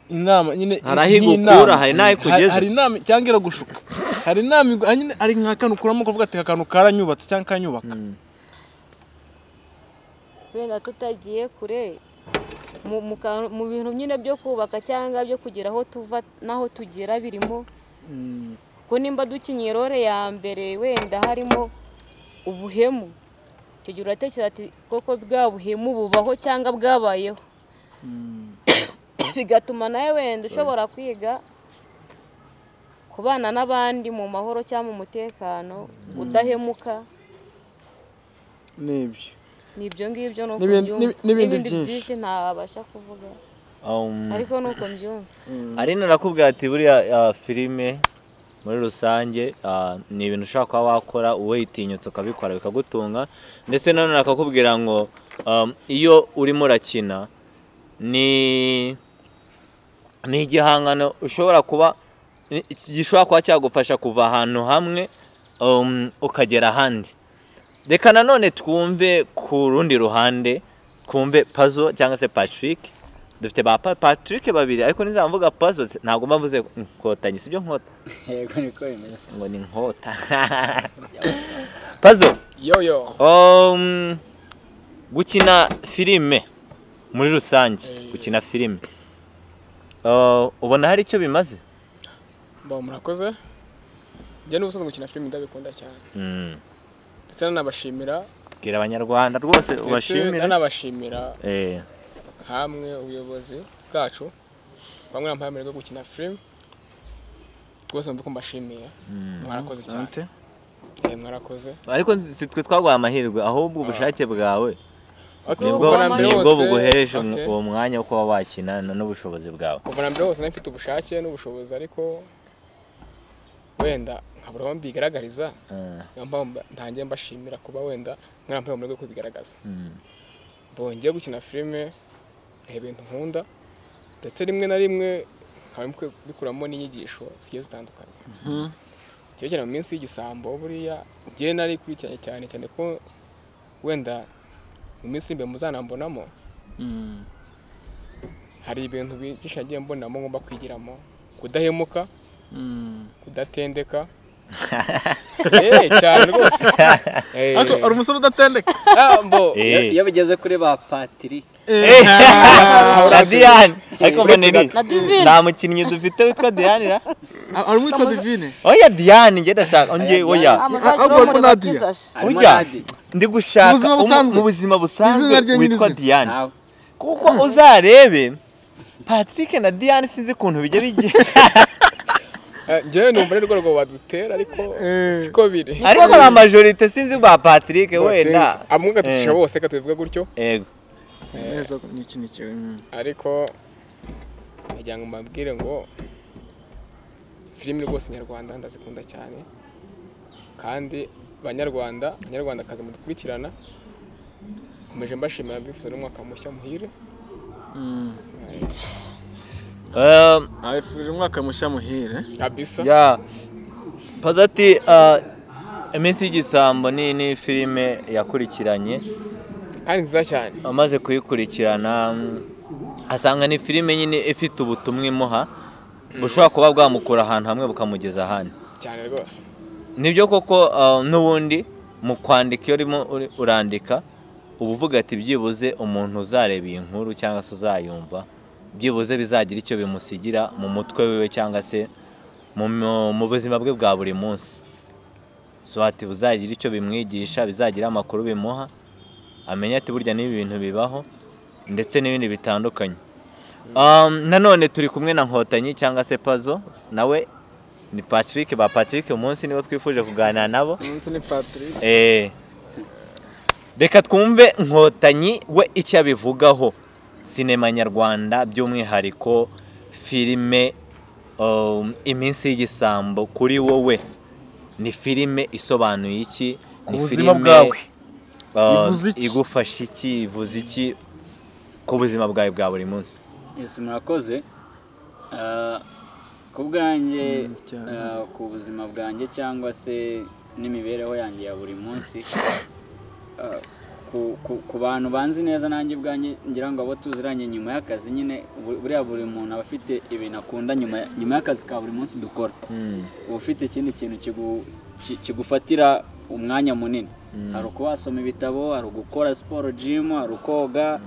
[SPEAKER 3] inama nyine
[SPEAKER 1] Hari aho igukura, hari n'aho ikugeza.
[SPEAKER 3] Hari inama cyangwa iragushuka, hari inama nyine, hari nk'akantu ukuramo ukavuga ati akantu karanyubatse cyangwa kanyubaka.
[SPEAKER 4] Wenda tutagiye kure mu bintu nyine byo kubaka cyangwa byo kugira aho tuva n'aho tugera birimo, kuko nimba dukinye role ya mbere wenda harimo ubuhemu, icyo gihe uratekereza ati koko bwa buhemu bubaho cyangwa bwabayeho, bigatuma nawe wenda ushobora kwiga kubana n'abandi mu mahoro cyangwa mu mutekano udahemuka.
[SPEAKER 3] Nibyo
[SPEAKER 4] nibyo ngibyo nuko
[SPEAKER 3] N'ibindi-
[SPEAKER 4] mbyumva.
[SPEAKER 3] N'ibindi byinshi.
[SPEAKER 4] Ntabasha kuvuga, ariko nuko mbyumva.
[SPEAKER 1] Aline arakubwira ati buriya filime muri rusange ni ibintu ushobora kuba wakora witinyutse ukabikora bikagutunga, ndetse nanone akakubwira ngo iyo urimo urakina ni igihangano ushobora kuba gishobora kuba cyagufasha kuva ahantu hamwe ukagera ahandi. Reka nanone twumve ku rundi ruhande, twumve Pazo cyangwa se Patrick. Dufite ba Patrick babiri, ariko nizamvuga Pazo ntabwo mba mvuze Nkotanyi, sibyo Nkota?
[SPEAKER 2] Yego niko bimeze.
[SPEAKER 1] Ngo ni Nkota. Pazo,
[SPEAKER 6] Yo yo.
[SPEAKER 1] Gukina filime muri rusange, gukina filime ubona hari icyo bimaze?
[SPEAKER 6] Ba murakoze. Njye n'ubusanzwe gukina filime ndabikunda cyane. Ndetse nanabashimira.
[SPEAKER 1] Bwira abanyarwanda rwose ubashimire.
[SPEAKER 6] Nanabashimira. Hamwe ubuyobozi bwacu bamwe bampaye amahirwe yo gukina filime, rwose mvuga ko mbashimiye. Mwarakoze cyane. Mwarakoze.
[SPEAKER 1] Ariko si twe twaguhaye amahirwe, ahubwo ubushake bwawe nibwo buguhereje uwo mwanya wo kuba wakina n'ubushobozi bwawe.
[SPEAKER 6] Kuva na mbere hose nari mfite ubushake n'ubushobozi, ariko wenda nkabura aho mbigaragariza. Niyo mpamvu ntangiye mbashimira kuba wenda mwarampaye amahirwe yo kubigaragaza. Bongeye gukina filime ni ibintu nkunda, ndetse rimwe na rimwe nkaba bikuramo n'inyigisho zigiye zitandukanye. Cyane cyane mu minsi y'igisambo buriya njye nari kurikiranye cyane cyane ko wenda mu minsi imbere muzanambonamo, hari ibintu byinshi nagiye mbonamo ngomba kwigiramo, kudahemuka, kudatendeka. Cyane rwose.
[SPEAKER 3] Ariko ari umusore udatendeka.
[SPEAKER 2] Iyo bigeze kuri ba Patrick
[SPEAKER 1] na Diane, ariko mboneri nta mukinnyi dufite witwa Diane ra?
[SPEAKER 3] Ari uwitwa Divine.
[SPEAKER 1] Oya Diane njye ndashaka onge oya. Oya ndi gushaka mu buzima busanzwe witwa Diane. Kuko uzarebe Patrick na Diane sinzi ukuntu bijya bijye.
[SPEAKER 6] Njyewe numva ari rwo badutera, ariko siko biri.
[SPEAKER 1] Ariko la majorité sinzi ba Patrick wenda.
[SPEAKER 6] Amwe gatucisha bose katubivuga gutyo.
[SPEAKER 1] Yego.
[SPEAKER 3] Neza niki niki.
[SPEAKER 6] Ariko nagira ngo mbabwire ngo filime rwose nyarwanda ndazikunda cyane, kandi banyarwanda banyarwandakazi mudukurikirana, nkomeje mbashimira, mbifuza n'umwaka mushya muhire.
[SPEAKER 3] Abifurije umwaka mushya muhire
[SPEAKER 6] kabisa.
[SPEAKER 1] Ya Pazo ati iminsi y'igisambo ni filime yakurikiranye
[SPEAKER 6] kandi nziza cyane,
[SPEAKER 1] amaze kuyikurikirana asanga ni filime nyine ifite ubutumwa imuha bushobora kuba bwamukura ahantu hamwe bukamugeza ahandi
[SPEAKER 6] cyane rwose.
[SPEAKER 1] Nibyo koko. N'ubundi mu kwandika iyo urimo urandika Uba uvuga ati byibuze umuntu uzareba iyi nkuru cyangwa se uzayumva, byibuze bizagira icyo bimusigira mu mutwe wiwe cyangwa se mu buzima bwe bwa buri munsi. So ati buzagira icyo bimwigisha, bizagira amakuru bimuha, amenya ati burya n'ibi bintu bibaho ndetse n'ibindi bitandukanye. Nanone turi kumwe na Nkotanyi cyangwa se Pazo, nawe ni Patrick. Ba Patrick umunsi nibo twifuje kuganira nabo.
[SPEAKER 3] Umunsi ni Patrick.
[SPEAKER 1] Reka twumve Nkotanyi we icyo abivugaho sinema nyarwanda, by'umwihariko filime Iminsi y'Igisambo. Kuri wowe ni filime isobanuye iki? Ni
[SPEAKER 3] buzima bwawe ivuze iki?
[SPEAKER 1] Igufasha iki? Ivuze iki ku buzima bwawe bwa buri munsi?
[SPEAKER 2] Yes, murakoze. Ku bwanjye, ku buzima bwanjye cyangwa se n'imibereho yanjye ya buri munsi, ku bantu banzi neza nanjye ubwanjye ngira ngo abo tuziranye nyuma y'akazi nyine, buriya buri muntu aba afite ibintu akunda nyuma y'akazi ka buri munsi dukora. Uba ufite ikindi kintu kigufatira umwanya munini. Hari uko wasoma ibitabo, hari ugukora siporo gym, hari ukoga,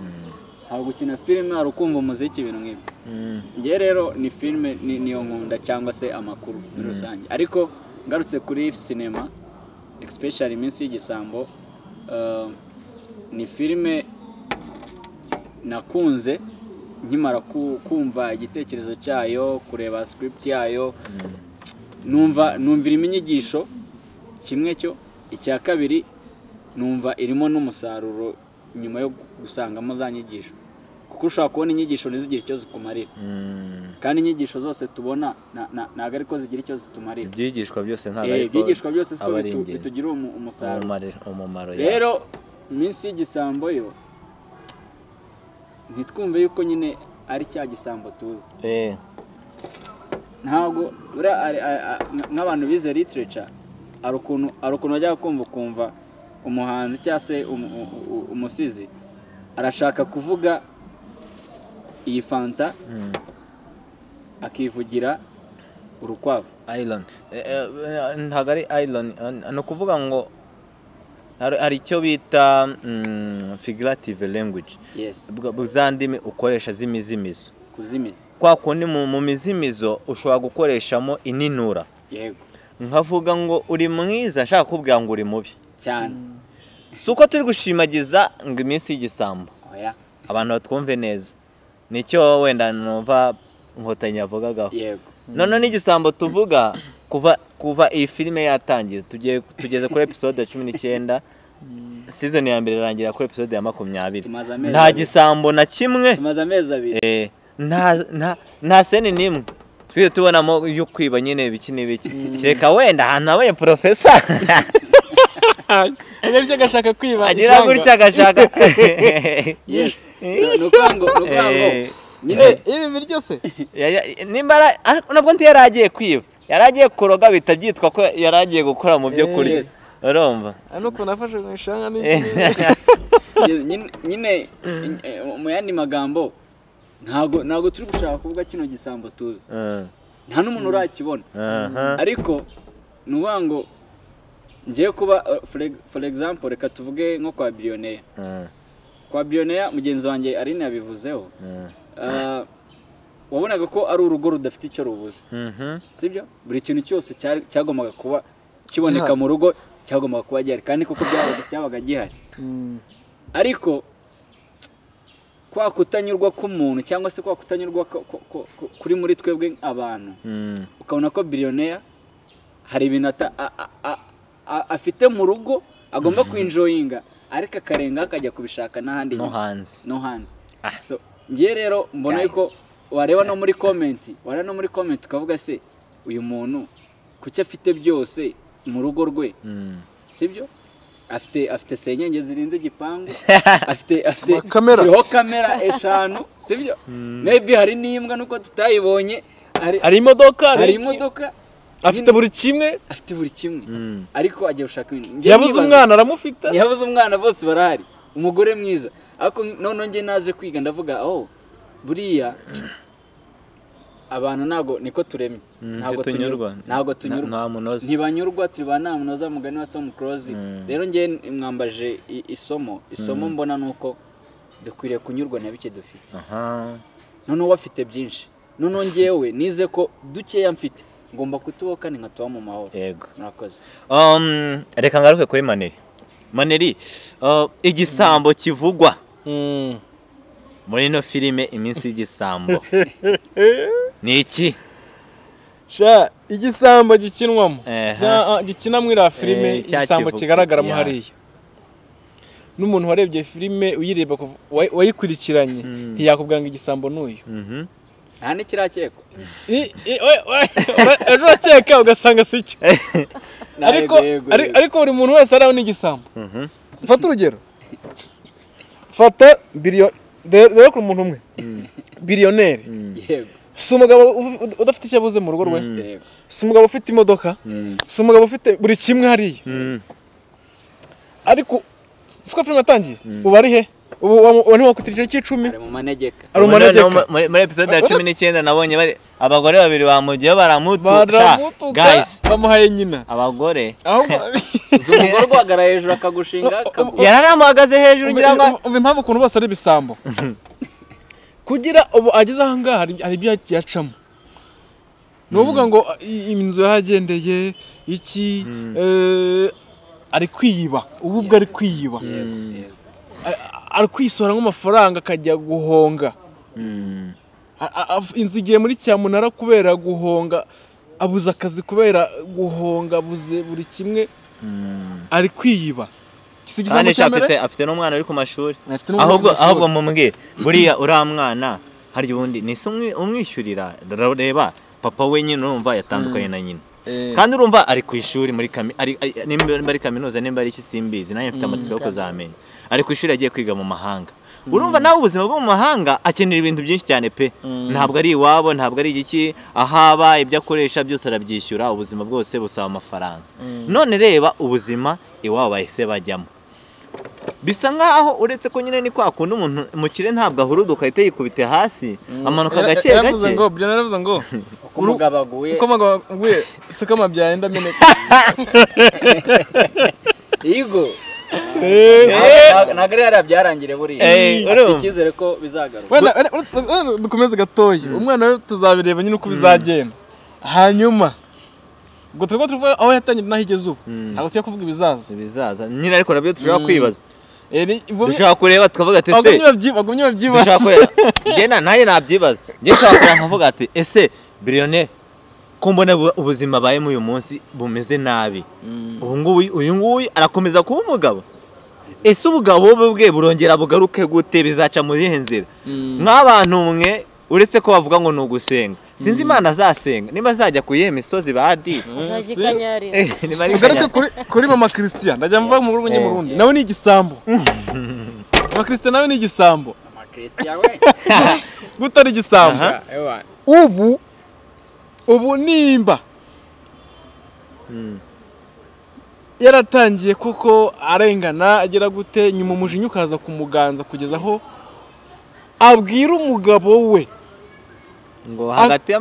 [SPEAKER 2] hari ugukina filime, hari ukumva umuziki, ibintu nk'ibyo. Njye rero ni filime niyo nkunda cyangwa se amakuru muri rusange. Ariko ngarutse kuri sinema, especially Iminsi y'Igisambo, ni filime nakunze nkimara kumva igitekerezo cyayo, kureba script yayo, numva irimo inyigisho kimwe cyo, icya kabiri numva irimo n'umusaruro nyuma yo gusangamo za nyigisho, kuko ushobora kubona inyigisho ntizigire icyo zikumarira. Kandi inyigisho zose tubona ntabwo ariko zigira icyo zitumarira.
[SPEAKER 1] Ibyigishwa byose ntabwo ariko
[SPEAKER 2] ibyigishwa byose siko bitugira umusaruro,
[SPEAKER 1] umumaro.
[SPEAKER 2] Rero Iminsi y'Igisambo yo ntitwumve yuko nyine ari cya gisambo tuzi. Ntabwo nk'abantu bize literature hari ukuntu bajya kumva ukumva umuhanzi cyangwa se umusizi arashaka kuvuga iyi fanta akivugira urukwavu.
[SPEAKER 1] Iron ntabwo ari iron, ni ukuvuga ngo hari icyo bita figurative language.
[SPEAKER 2] Yes.
[SPEAKER 1] Za ndimi ukoresha z'imizimizo.
[SPEAKER 2] Kuzimiza.
[SPEAKER 1] Kwa kundi mu mizimizo ushobora gukoreshamo ininura.
[SPEAKER 2] Yego.
[SPEAKER 1] Nkavuga ngo uri mwiza nshaka kubwira ngo uri mubi.
[SPEAKER 2] Cyane.
[SPEAKER 1] Suko turi gushimagiza ngo Iminsi y'Igisambo.
[SPEAKER 2] Oya.
[SPEAKER 1] Abantu batwumve neza. Nicyo wenda numva Nkotanyi yavugagaho.
[SPEAKER 2] Yego.
[SPEAKER 1] None n'igisambo tuvuga kuva iyi filime yatangiye tugeze kuri episode ya 19, season ya mbere irangira kuri episode ya 20. Nta gisambo na kimwe.
[SPEAKER 2] Tumaze amezi abiri.
[SPEAKER 1] Nta seni nimwe twiye tubonamo yo kwiba nyine biki n'ibiki. Kereka wenda ahantu habaye professor
[SPEAKER 3] agira agashaka kwiba,
[SPEAKER 1] agira gutya agashaka.
[SPEAKER 2] Yes. So nuko nyine
[SPEAKER 3] ibi biryo se
[SPEAKER 1] nimba nabwo nti yaragiye kwiba, yaragiye kuroga bita byitwa ko yaragiye gukora mu byo kurya. Urumva
[SPEAKER 3] nuko nafashe mu ishanga
[SPEAKER 2] nyine mu yandi magambo ntabwo turi gushaka kuvuga kino gisambo tuzi, nta n'umuntu urakibona. Ariko nuvuga ngo ngiye kuba for example reka tuvuge nko kwa Billionaire. Kwa Billionaire mugenzi wanjye Aline yabivuzeho, wabonaga ko ari urugo rudafite icyo rubuze, sibyo? Buri kintu cyose cyagombaga kuba kiboneka mu rugo cyagombaga kuba gihari, kandi koko cyabaga gihari. Ariko kwa kutanyurwa k'umuntu cyangwa se kwa kutanyurwa kuri muri twebwe abantu, ukabona ko Billionaire hari ibintu afite mu rugo agomba kwinjoyinga, ariko akarenga akajya kubishaka n'ahandi
[SPEAKER 1] no hanze.
[SPEAKER 2] No hanze. So ngiye rero mbona yuko wareba no muri comment, ukavuga se uyu muntu kuki afite byose mu rugo rwe, sibyo? Afite senyenge zirinze igipangu, afite kiriho kamera 5, sibyo? Maybe hari n'imbwa nuko tutayibonye,
[SPEAKER 3] hari imodoka, afite buri kimwe,
[SPEAKER 2] ariko ajya gushaka ibintu.
[SPEAKER 3] Yabuze umwana aramufite,
[SPEAKER 2] yabuze umwana, bose barahari, umugore mwiza. Ariko none nge naje kwiga ndavuga oh buriya Abantu ntago niko turemye, ntago tunyurwa, ntago tunyurwa, ntibanyurwa, tuba nta munoza mugani wa Tom Cruise. Rero ngiye mwambaje isomo mbona nuko dukwiriye kunyurwa na bike dufite. Noneho wafite byinshi, noneho ngewe nize ko dukeya mfite ngomba kutuboka ni nkatuba mu mahoro.
[SPEAKER 1] Yego,
[SPEAKER 2] murakoze.
[SPEAKER 1] Reka ngaruke kuri Maneri. Maneri, igisambo kivugwa muri ino filime Iminsi y'Igisambo ni iki?
[SPEAKER 3] Sha, igisambo gikinwamo gikina muri iriya filime, igisambo kigaragaramo hariya. N'umuntu warebye filime uyireba wayikurikiranye ntiyakubwira ngo igisambo n'uyu.
[SPEAKER 2] Nta n'ikirakekwa.
[SPEAKER 3] Ejo urakeka ugasanga si cyo. Ariko buri muntu wese araho n'igisambo. Fata urugero, fata dore ku muntu umwe biliyoneri. Si umugabo udafite icyo abuze mu rugo rwe, si umugabo ufite imodoka, si umugabo ufite buri kimwe hariya. Ariko siko filime yatangiye ubu ari he? Ubu ni ku giciro cy'icumi
[SPEAKER 2] ari mu manegeka.
[SPEAKER 3] Ari mu manegeka.
[SPEAKER 1] Muri episode ya 19 nabonye bari abagore babiri bamugiye baramutuka, guys,
[SPEAKER 3] bamuhaye nyina
[SPEAKER 1] abagore.
[SPEAKER 2] Umugore guhagara hejuru akagushinga,
[SPEAKER 1] yararamuhagaze hejuru ngira ngo
[SPEAKER 3] umva impamvu ukuntu bose ari ibisambo. Kugira ubu ageze aha ngaha hari ibyo yacamo. Ni uvuga ngo inzu yaragendeye iki, ari kwiyiba, ubu ubwo ari kwiyiba, ari kwisora nk'amafaranga akajya guhonga. Inzu igiye muri cyamunara kubera guhonga, abuze akazi kubera guhonga, abuze buri kimwe, ari kwiyiba.
[SPEAKER 1] Kandi afite n'umwana uri ku mashuri. Ahubwo mumbwire, buriya uriya mwana harya ubundi ni se umwishyurira? Reba papa we nyine urumva yatandukanye na nyina, kandi urumva ari ku ishuri muri nimba ari kaminuza nimba ari iki simbizi, nanjye mfite amatsiko yo kuzamenya. Ari ku ishuri agiye kwiga mu mahanga. Urumva nawe ubuzima bwo mu mahanga akenera ibintu byinshi cyane pe. Ntabwo ari iwabo, ntabwo ari igiki, ahaba ibyo akoresha byose arabyishyura, ubuzima bwose busaba amafaranga. None reba ubuzima iwabo bahise bajyamo. Bisa nkaho uretse ko nyine ni kwa kundi umuntu mukire ntabwo ahuruduka ahita yikubite hasi, amanuka gake gake.
[SPEAKER 3] Yaravuze ngo byanavuze ngo
[SPEAKER 2] uko umugabo aguye,
[SPEAKER 3] uko umugabo aguye siko amabyaye ndameneka.
[SPEAKER 2] Yego. Ntabwo ari byarangire buriya. Afite icyizere ko bizagaruka.
[SPEAKER 3] Wenda dukomeze gatoya, umwana we tuzabireba nyine uko bizagenda. Hanyuma ubwo twebwe tuvuga aho yatangiye n'aho igeze ubu, ntabwo tujya kuvuga ibizaza.
[SPEAKER 1] Ibizaza nyine ariko nabyo dushobora kwibaza. Dushobora kureba tukavuga ati ese
[SPEAKER 3] bagumye babyibaza.
[SPEAKER 1] Njye nanjye nabyibaza. Njye nshobora kureba nkavuga ati ese biliyoneri ko mbona ubuzima abayemo uyu munsi bumeze nabi, ubu ngubu uyu nguyu arakomeza kuba umugabo? Ese ubugabo bwe burongera bugaruke gute? Bizaca muri iyihe nzira? Nk'abantu mwe uretse ko bavuga ngo ni ugusenga, sinzi Imana azasenga niba azajya ku yihe misozi badi.
[SPEAKER 3] Ugaruke kuri mama Christian, ndajya mva mu rugo njye mu rundi, nawe ni igisambo. Mama Christian nawe ni igisambo.
[SPEAKER 2] Mama Christian we
[SPEAKER 3] gutari igisambo. Ubu nimba yaratangiye koko arengana agera gute, nyuma umujinya ukaza kumuganza kugeza aho abwira umugabo we
[SPEAKER 1] ngo hagati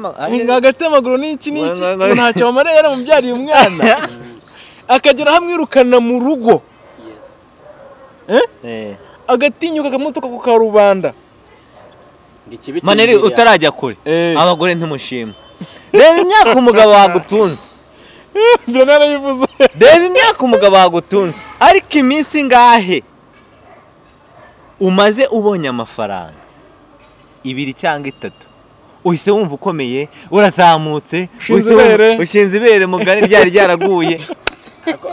[SPEAKER 3] y'amaguru n'iki n'iki ntacyo bamara, yaramubyariye umwana, akagera hamwirukana mu rugo, agatinyuka akamutuka ku karubanda.
[SPEAKER 1] Maneri utarajya kure, abagore ntumushima. Reba imyaka umugabo wagutunze, reba imyaka umugabo wagutunze, ariko iminsi ngahe umaze ubonye amafaranga 2 cyangwa 3 uhise wumva ukomeye, urazamutse, ushinze ibere mugani ryari ryaraguye.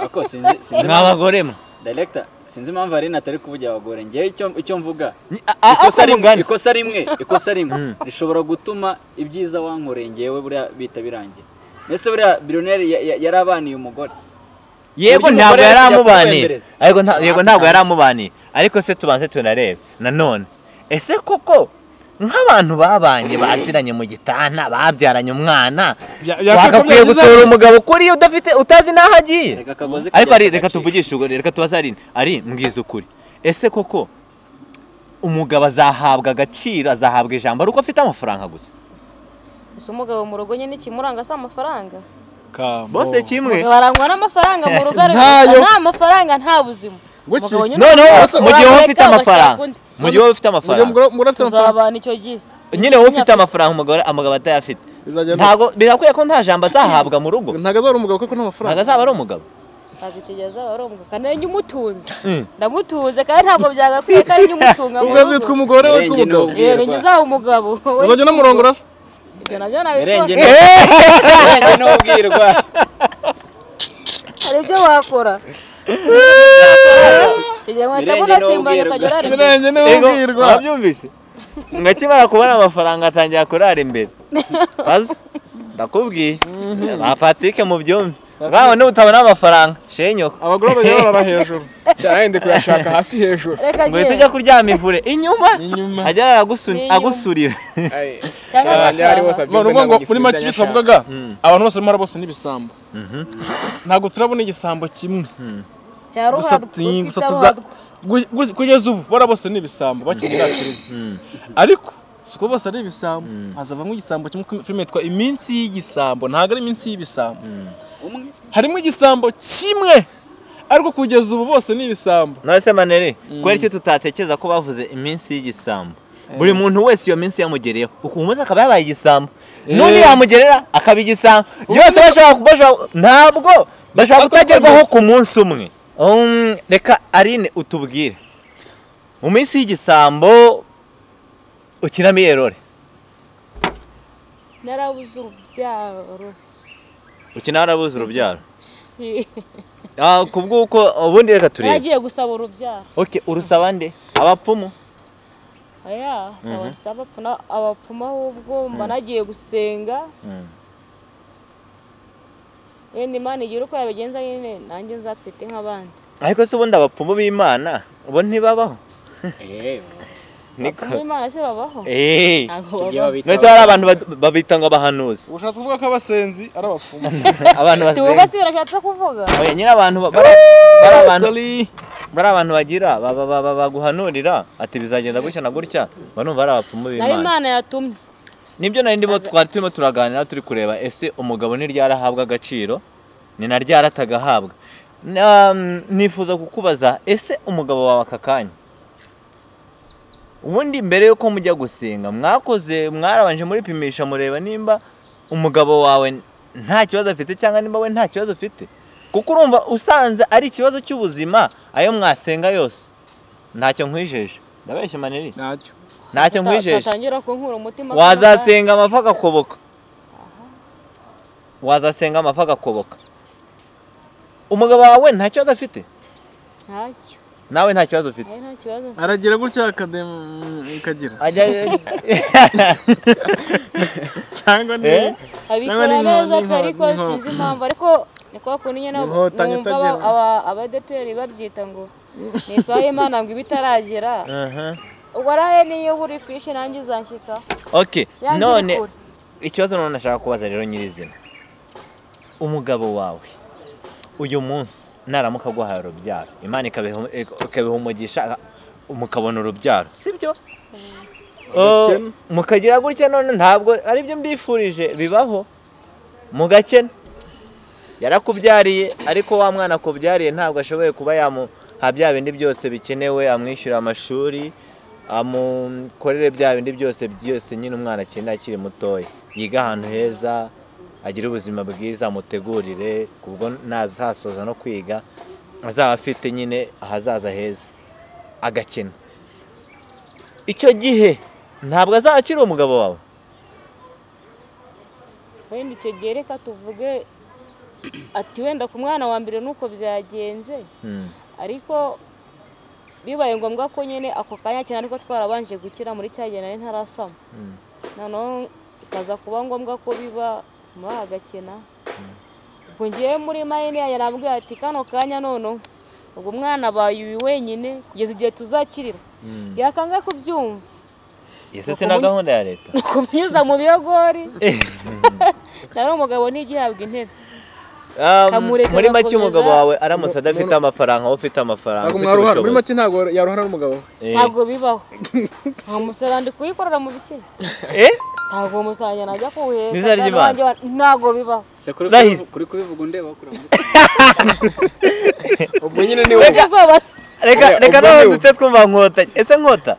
[SPEAKER 2] Ako sinzi
[SPEAKER 1] mw'abagore mwe.
[SPEAKER 2] Director, sinzi impamvu ari natari kuvugira abagore. Ngewe icyo mvuga, ikosa rimwe rishobora gutuma ibyiza wankoreye ngewe buriya bita birangira. Mbese buriya biliyoneri yarabaniye umugore.
[SPEAKER 1] Yego ntabwo yaramubaniye. Ariko yego ntabwo yaramubaniye. Ariko se tubanze tunarebe nanone, ese koko nk'abantu babanye baziranye mu gitana babyaranye umwana, wakakwiye gusohora umugabo kuri iyo udafite utazi n'aho agiye? Ariko reka tuvugishe ukuri, reka tubaze Aline. Ari mbwiza ukuri, ese koko umugabo azahabwa agaciro, azahabwa ijambo ari uko afite amafaranga gusa?
[SPEAKER 4] Ese umugabo mu rugo nyine ikimuranga si amafaranga?
[SPEAKER 1] Bose kimwe.
[SPEAKER 4] Barangwa n'amafaranga mu rugo ariko nta mafaranga nta buzima.
[SPEAKER 1] No mu gihe wowe ufite amafaranga. Mu gihe wowe ufite amafaranga.
[SPEAKER 4] Tuzabana icyo gihe.
[SPEAKER 1] Nyine wowe ufite amafaranga umugore amugabo atayafite. Ntago birakwiye ko nta jambo azahabwa mu rugo.
[SPEAKER 3] Ntago azaba ari umugabo kuko nta mafaranga.
[SPEAKER 1] Ntago azaba ari umugabo.
[SPEAKER 4] Ntago icyo gihe azaba ari umugabo kandi njye umutunze. Ndamutunze kandi ntabwo byagakwiye kandi njye umutunga mu rugo.
[SPEAKER 3] Ubwo azitwa umugore we umugabo.
[SPEAKER 4] Njye uzaba umugabo.
[SPEAKER 3] Uzajya unamurongora se?
[SPEAKER 4] Ibyo nabyo nabikora.
[SPEAKER 2] Mirenge n'ubwirwa.
[SPEAKER 4] Hari ibyo wakora.
[SPEAKER 3] Mirenge n'ubwirwa.
[SPEAKER 1] Wabyumvise? Ngakimara kubona amafaranga atangira kurara imbere. Pazi ndakubwiye. Ba Patrick mu byumve. Ngaho nutabona amafaranga shenyoko.
[SPEAKER 3] Abagore bajya barara hejuru.
[SPEAKER 6] Cyane ndi kuyashaka hasi hejuru.
[SPEAKER 1] Ngo tujya kuryama ivure inyuma. Ajya agusurira.
[SPEAKER 3] Cyangwa muri make twavugaga abantu bose mara bose n'ibisambo. Ntago turabona igisambo kimwe. Kugeza ubu bara bose n'ibisambo bakiri filime. Ariko siko bose ari ibisambo. Hazavamo igisambo kimwe filime yitwa Iminsi y'Igisambo, ntago ari iminsi y'ibisambo. Harimo igisambo kimwe ariko kugeza ubu bose ni ibisambo.
[SPEAKER 1] None se Maneri, kubera iki tutatekereza ko bavuze iminsi y'igisambo? Buri muntu wese iyo minsi yamugereyeho ukumva akaba yabaye igisambo, n'undi yamugerera akaba igisambo. Yose bashobora ntabwo bashobora kutagerwaho ku munsi umwe. Reka Aline utubwire, mu minsi y'igisambo ukinamo iyerore?
[SPEAKER 4] Narabuze urubyaro.
[SPEAKER 1] Ukina warabuze urubyaro? Kubw'uko ubundi reka turebe.
[SPEAKER 4] Nagiye gusaba urubyaro.
[SPEAKER 1] Okay, urusaba nde? Abapfumu?
[SPEAKER 4] Oya, abasaba abapfumu ahubwo mba nagiye gusenga. Wenda Imana igira uko yabigenza nyine nanjye nzatwite nk'abandi.
[SPEAKER 1] Ariko se ubundi abapfumu b'Imana ubo ntibabaho?
[SPEAKER 4] Niko. Imana se babaho?
[SPEAKER 1] None se hari abantu babita ngo abahanuzi.
[SPEAKER 3] Ushatse kuvuga ko abasenzi ari abapfumu?
[SPEAKER 1] Abantu basenga.
[SPEAKER 4] Tuvuga se birashatse kuvuga?
[SPEAKER 1] Oya nyine abantu bari abantu bagira baguhanurira ati bizagenda gutya na gutya, banumva ari abapfumu b'Imana.
[SPEAKER 4] Nayo Imana yatumye.
[SPEAKER 1] Nibyo nari ndimo twari turimo turaganira turi kureba ese umugabo ni ryarahabwa agaciro ni na ryaratagahabwa. Nifuza kukubaza ese umugabo wawe aka kanya ubundi mbere yuko mujya gusenga mwakoze mwarabanje muri pimisha mureba nimba umugabo wawe nta kibazo afite cyangwa nimba we nta kibazo afite? Kuko urumva usanze ari ikibazo cy'ubuzima ayo mwasenga yose ntacyo nkwijeje. Ndabeshya Maneri?
[SPEAKER 3] Ntacyo.
[SPEAKER 1] Ntacyo nkwijeje.
[SPEAKER 4] Tatangira kunkura umutima.
[SPEAKER 1] Wazasenga amafi agakoboka. Wazasenga amafi agakoboka. Umugabo wawe nta kibazo afite?
[SPEAKER 4] Ntacyo.
[SPEAKER 1] Nawe nta kibazo ufite?
[SPEAKER 4] Nta kibazo.
[SPEAKER 3] Aragira gutya ikagira. Cyangwa ni
[SPEAKER 4] abikora neza ariko sinzi impamvu ariko niko kundi nyine numva abadeperi babyita ngo ni isaha y'Imana ngo ibitaragera. Ubwo arahe niyo buri fishi nanjye izanshyika.
[SPEAKER 1] Okay, none ikibazo none nashaka kubaza rero nyirizina. Umugabo wawe uyu munsi naramuka guhaye urubyaro, Imana ikabiha umugisha mukabona urubyaro, sibyo? Mukagira gutya none ntabwo ari byo mbifurije bibaho. Mugakena yarakubyariye ariko wa mwana akubyariye ntabwo ashoboye kuba yamuha bya bindi byose bikenewe, amwishyura amashuri, amukorere bya bindi byose byose nyine umwana akeneye akiri mutoya, yiga ahantu heza, agira ubuzima bwiza, amutegurire kubwo nazasoza no kwiga azaba afite nyine ahazaza heza, agakena. Icyo gihe ntabwo azaba akiri umugabo wawe.
[SPEAKER 4] Wenda icyo gihe reka tuvuge ati wenda ku mwana wa mbere nuko byagenze, ariko bibaye ngombwa ko nyine ako kanya cyane ariko twarabanje gukira muri cya gihe nari ntarasama, noneho ikaza kuba ngombwa ko biba agakena. Ubwo ngiye muri mayine yarambwiye ati kano kanya none ubwo umwana abaye uyu wenyine kugeza igihe tuzakirira. Yakanga kubyumva.
[SPEAKER 1] Ese se na gahunda ya leta
[SPEAKER 4] kunyuza mu biyogori. Nari umugabo ntigihabwa intebe.
[SPEAKER 1] Muri make umugabo wawe aramutse adafite amafaranga, wowe ufite amafaranga, ufite ubushobozi.
[SPEAKER 3] Muri make ntabwo yaruhana n'umugabo.
[SPEAKER 4] Ntabwo bibaho. Nta musarani kuyikorera mu bikini. Ntabwo musange najya kuwuheka.
[SPEAKER 1] N'izina ry'Imana.
[SPEAKER 4] Ntabwo bibaho.
[SPEAKER 2] Se kuri kubivuga undeba kuri
[SPEAKER 6] ubwo nyine ni wowe.
[SPEAKER 1] Reka reka nawe dute twumva Nkota. Ese Nkota?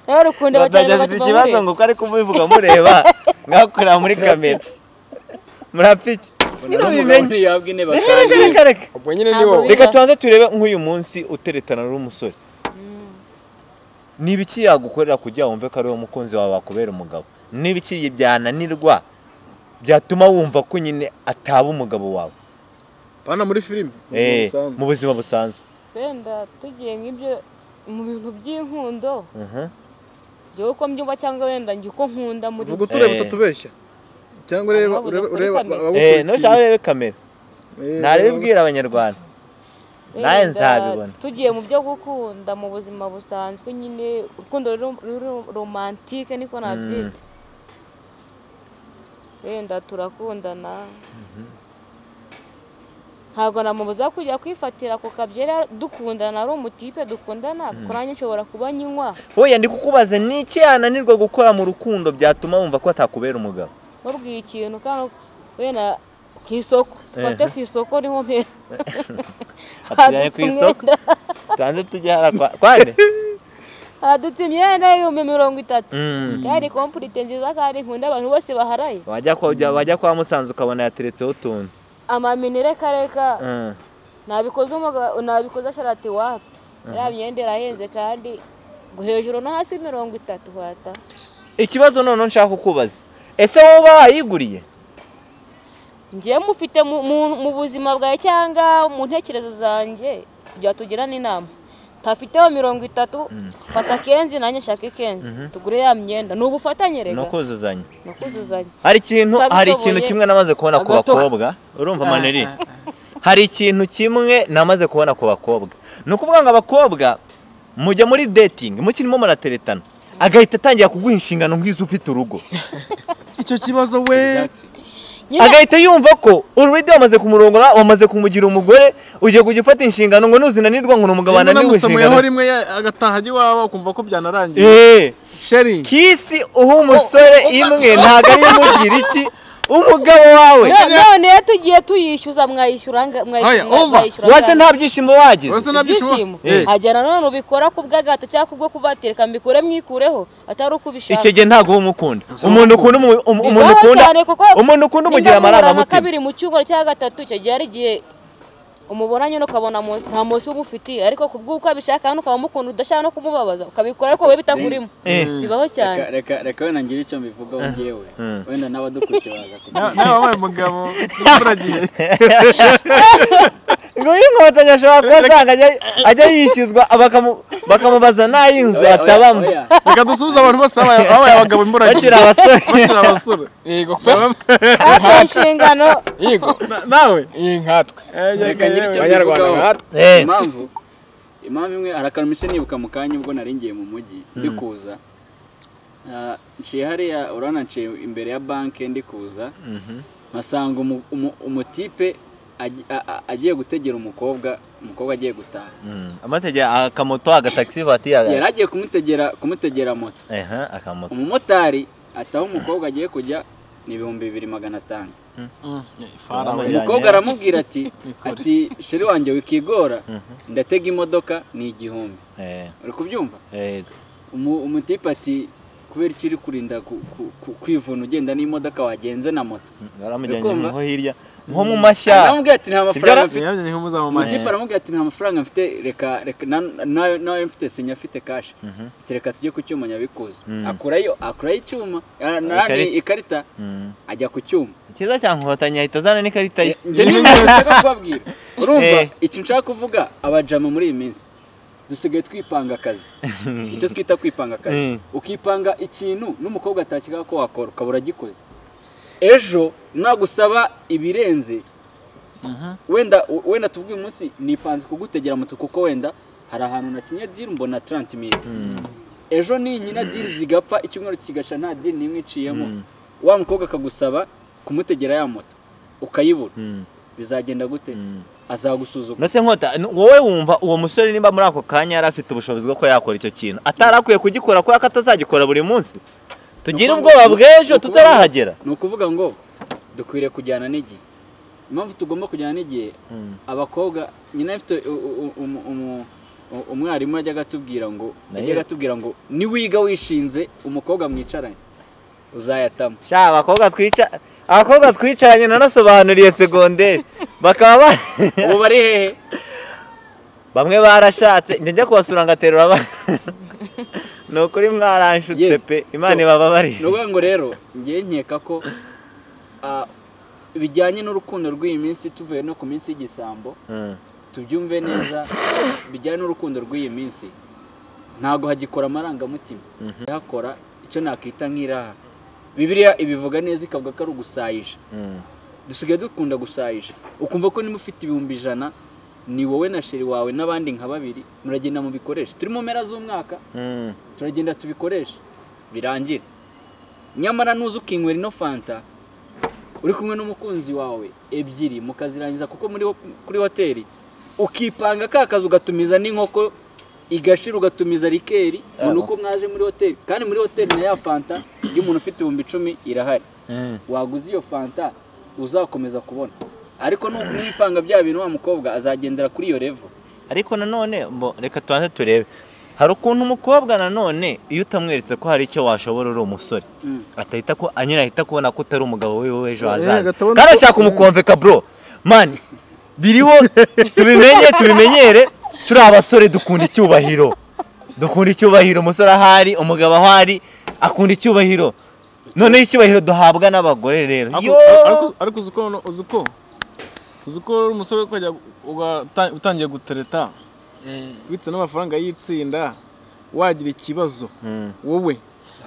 [SPEAKER 4] Nawe rukunde
[SPEAKER 1] batari bafite ikibazo ngo ko ari kubivuga mureba ngakorera muri kamera. Murapiki. Nyine ubimenye. Reka reka.
[SPEAKER 6] Ubwo nyine ni wowe.
[SPEAKER 1] Reka tubanze turebe nk'uyu munsi uteretana n'umusore. Niba iki yagukorera kugira wumve ko ari uwo mukunzi wawe wakubera umugabo, niba iki byananirwa byatuma wumva ko nyine ataba umugabo wawe.
[SPEAKER 3] Bana muri filime
[SPEAKER 1] mu buzima busanzwe.
[SPEAKER 4] Wenda tugiye nk'ibyo mu bintu by'inkundo. Njyewe uko mbyumva cyangwa wenda njye uko nkunda muri.
[SPEAKER 3] Vuga utureba utatubeshya. Cyangwa ureba ureba
[SPEAKER 1] no urebe kamera. Narebe abanyarwanda. Naye nzabibona.
[SPEAKER 4] Tugiye mu byo gukunda mu buzima busanzwe nyine urukundo romantike niko nabyita. Wenda turakundana. Ntabwo namubuza kujya kwifatira ku kabyera dukundana ari umutipe dukundana kurange nshobora kuba nyinywa.
[SPEAKER 1] Oya ndi kukubaza niki yananirwa gukora mu rukundo byatuma wumva ko atakubera umugabo.
[SPEAKER 4] Babwiye ikintu kandi wenda ku isoko tufate ku isoko niho mpera.
[SPEAKER 1] Atujyanye ku isoko tubanze tujye hara kwande
[SPEAKER 4] hadutse imyenda 30,000 kandi complete nziza kandi nkunda abantu bose baharaye.
[SPEAKER 1] Wajya kwa Musanze ukabona yateretseho utuntu
[SPEAKER 4] amamini reka reka nabikoze umugabo nabikoze sharati wapi ya myenda irahenze kandi hejuru no hasi 30 hata.
[SPEAKER 1] Ikibazo none nshaka kukubaza, ese wowe bayiguriye?
[SPEAKER 4] Ngiye mufite mu buzima bwawe cyangwa mu ntekerezo zanjye kujya tugirana inama. Tafiteho 30 fata kenzi nanjye nshake kenzi tugure ya myenda nubufatanye rega
[SPEAKER 1] no kuzuzanya. Hari ikintu kimwe namaze kubona ku bakobwa, urumva Maneri? Hari ikintu kimwe namaze kubona ku bakobwa. Nukuvuga ngo abakobwa mujya muri dating mukirimo murateretana agahita atangira kuguha inshingano nk'izo ufite urugo.
[SPEAKER 3] Icyo kibazo we
[SPEAKER 1] agahita yumva ko already wamaze kumurongora wamaze kumugira umugore ugiye kujya ufata inshingano ngo nuzinanirwa ngo umugabo ananiwe inshingano
[SPEAKER 3] rimwe agataha iwawe ukumva ko byanarangiye. Sheri
[SPEAKER 1] kisi uha umusore imwe ntago ari imugira iki umugabo wawe.
[SPEAKER 4] None tugiye tuyishyuza mwayishyura mwayishyura
[SPEAKER 1] wase nta byishimo wagize.
[SPEAKER 4] Wase hagera none ubikora ku bw'agato cyangwa kubwo kuvatereka mbikore mwikureho atari uko ubishaka.
[SPEAKER 1] Icyo gihe ntago umukunda umuntu ukunda umuntu ukunda umugira amarangamutima.
[SPEAKER 4] Kabiri mu cyumweru cya gatatu icyo gihe ari igihe umubonanye no kabona nta munsi umufitiye ariko kubw'uko abishaka hano ukaba mukunda udashaka no kumubabaza ukabikora ariko we bitakurimo bibaho cyane.
[SPEAKER 2] Reka reka wenda ngira icyo mbivugaho ngewe wenda n'abadukurikiye baza kubyumva.
[SPEAKER 3] Nawe wabaye umugabo uragiye
[SPEAKER 1] ngo Inkotanyi ashobora kuba asanga ajya yishyuzwa bakamubaza n'ay'inzu atabamo.
[SPEAKER 3] Reka dusuhuze abantu bose babaye abagabo imburagihe
[SPEAKER 1] bakiri abasore.
[SPEAKER 3] Bakiri abasore
[SPEAKER 6] yego pe
[SPEAKER 4] inshingano
[SPEAKER 6] yego
[SPEAKER 3] nawe
[SPEAKER 6] inkatwe
[SPEAKER 2] reka ngira icyo mbivugaho. Impamvu imwe harakantu mise nibuka mu kanya ubwo nari ngiye mu mujyi ndi kuza nciye hariya urabona nciye imbere ya banke ndi kuza nkasanga umutipe agiye gutegera umukobwa agiye gutaha
[SPEAKER 1] amategera akamoto agataxi vatiri
[SPEAKER 2] yari agiye kumutegera moto
[SPEAKER 1] akamoto
[SPEAKER 2] umumotari ataho umukobwa agiye kujya ni 2500. Umukobwa aramubwira ati sheri wanjye wikigora ndatega imodoka ni 1000. Uri kubyumva? Umutipe ati kubera iki uri kurinda kwivuna ugenda n'imodoka wagenze na moto.
[SPEAKER 1] Baramujyanye nko hirya nko mu mashya.
[SPEAKER 2] Aramubwira ati nta mafaranga mfite. Umutipe aramubwira ati nta mafaranga mfite reka reka nawe mfite sinya afite cash. Reka tujye ku cyuma nyabikuza. Akurayo icyuma nani ikarita ajya ku cyuma.
[SPEAKER 1] Cyiza cya Nkotanyi ahita azana n'ikarita ye.
[SPEAKER 2] Njye nshaka kubabwira. Urumva icyo nshaka kuvuga abajama muri iyi minsi dusigaye twipanga akazi. Icyo twita kwipanga akazi. Ukipanga ikintu n'umukobwa atakiga ko wakora ukabura gikoze. Ejo nagusaba ibirenze wenda tuvuge uyu munsi nipanze kugutegera moto kuko wenda hari ahantu nakinye deal mbona 30000. Ejo ni nyina deal zigapfa icyumweru kigasha nta deal nimwe iciyemo. Wa mukobwa akagusaba kumutegera ya moto ukayibura. Bizagenda gute? Azagusuzugura.
[SPEAKER 1] Nose Nkota, wowe wumva uwo musore nimba muri ako kanya yari afite ubushobozi bwo ko yakora icyo kintu, atarakwiye kugikora kubera ko atazagikora buri munsi? Tugire ubwoba bw'ejo tutarahagera.
[SPEAKER 2] Ni ukuvuga ngo dukwiriye kujyana n'igihe. Impamvu tugomba kujyana n'igihe, abakobwa nyina afite umwarimu yajyaga atubwira ngo, yajyaga atubwira ngo niwiga wishinze umukobwa mwicaranye uzayatama.
[SPEAKER 1] Sha abakobwa twicaranye nanasobanuriye segonderi bakaba
[SPEAKER 2] ubu bari hehe?
[SPEAKER 1] Bamwe barashatse, njya kubasura ngaterura abana. Ni ukuri mwaranshutse pe, Imana ibababariye.
[SPEAKER 2] Ni ukuvuga ngo rero ngiye nkeka ko bijyanye n'urukundo rw'iyi minsi, tuvuye no ku minsi y'igisambo, tubyumve neza, bijyanye n'urukundo rw'iyi minsi ntago hagikora amarangamutima, hakora icyo nakita nk'iraha. Bibiliya ibivuga neza ikavuga ko ari ugusayisha. Dusigaye dukunda gusayisha, ukumva ko niba ufite 100,000 ni wowe na sheri wawe n'abandi nka babiri muragenda mubikoresha. Turi mu mpera z'umwaka, turagenda tubikoresha birangire. Nyamara nuza ukinywera ino fanta uri kumwe n'umukunzi wawe ebyiri mukazirangiza, kuko muri kuri hoteli ukipanga ka kazi ugatumiza n'inkoko igashira, ugatumiza rikeri ngo nuko mwaje muri hoteli. Kandi muri hoteli na ya fanta y'umuntu ufite 10,000 irahari. Waguze iyo fanta uzakomeza kubona, ariko nukwipanga bya bintu wa mukobwa azagendera kuri iyo level.
[SPEAKER 1] Ariko nanone reka tubanze turebe, hari ukuntu umukobwa nanone iyo utamweretse ko hari icyo washobora uri umusore, atahita ko anyina ahita kubona ko utari umugabo wewe w'ejo hazaza, kandi ashaka umukomveka bro man biriho. Tubimenye tubimenyere, turi abasore dukunda icyubahiro, dukunda icyubahiro. Umusore ahari, umugabo ahari akunda icyubahiro. None icyubahiro duhabwa n'abagore rero.
[SPEAKER 3] Ariko uzuko umusore ukajya utangiye gutereta bitse n'amafaranga y'itsinda, wagira ikibazo wowe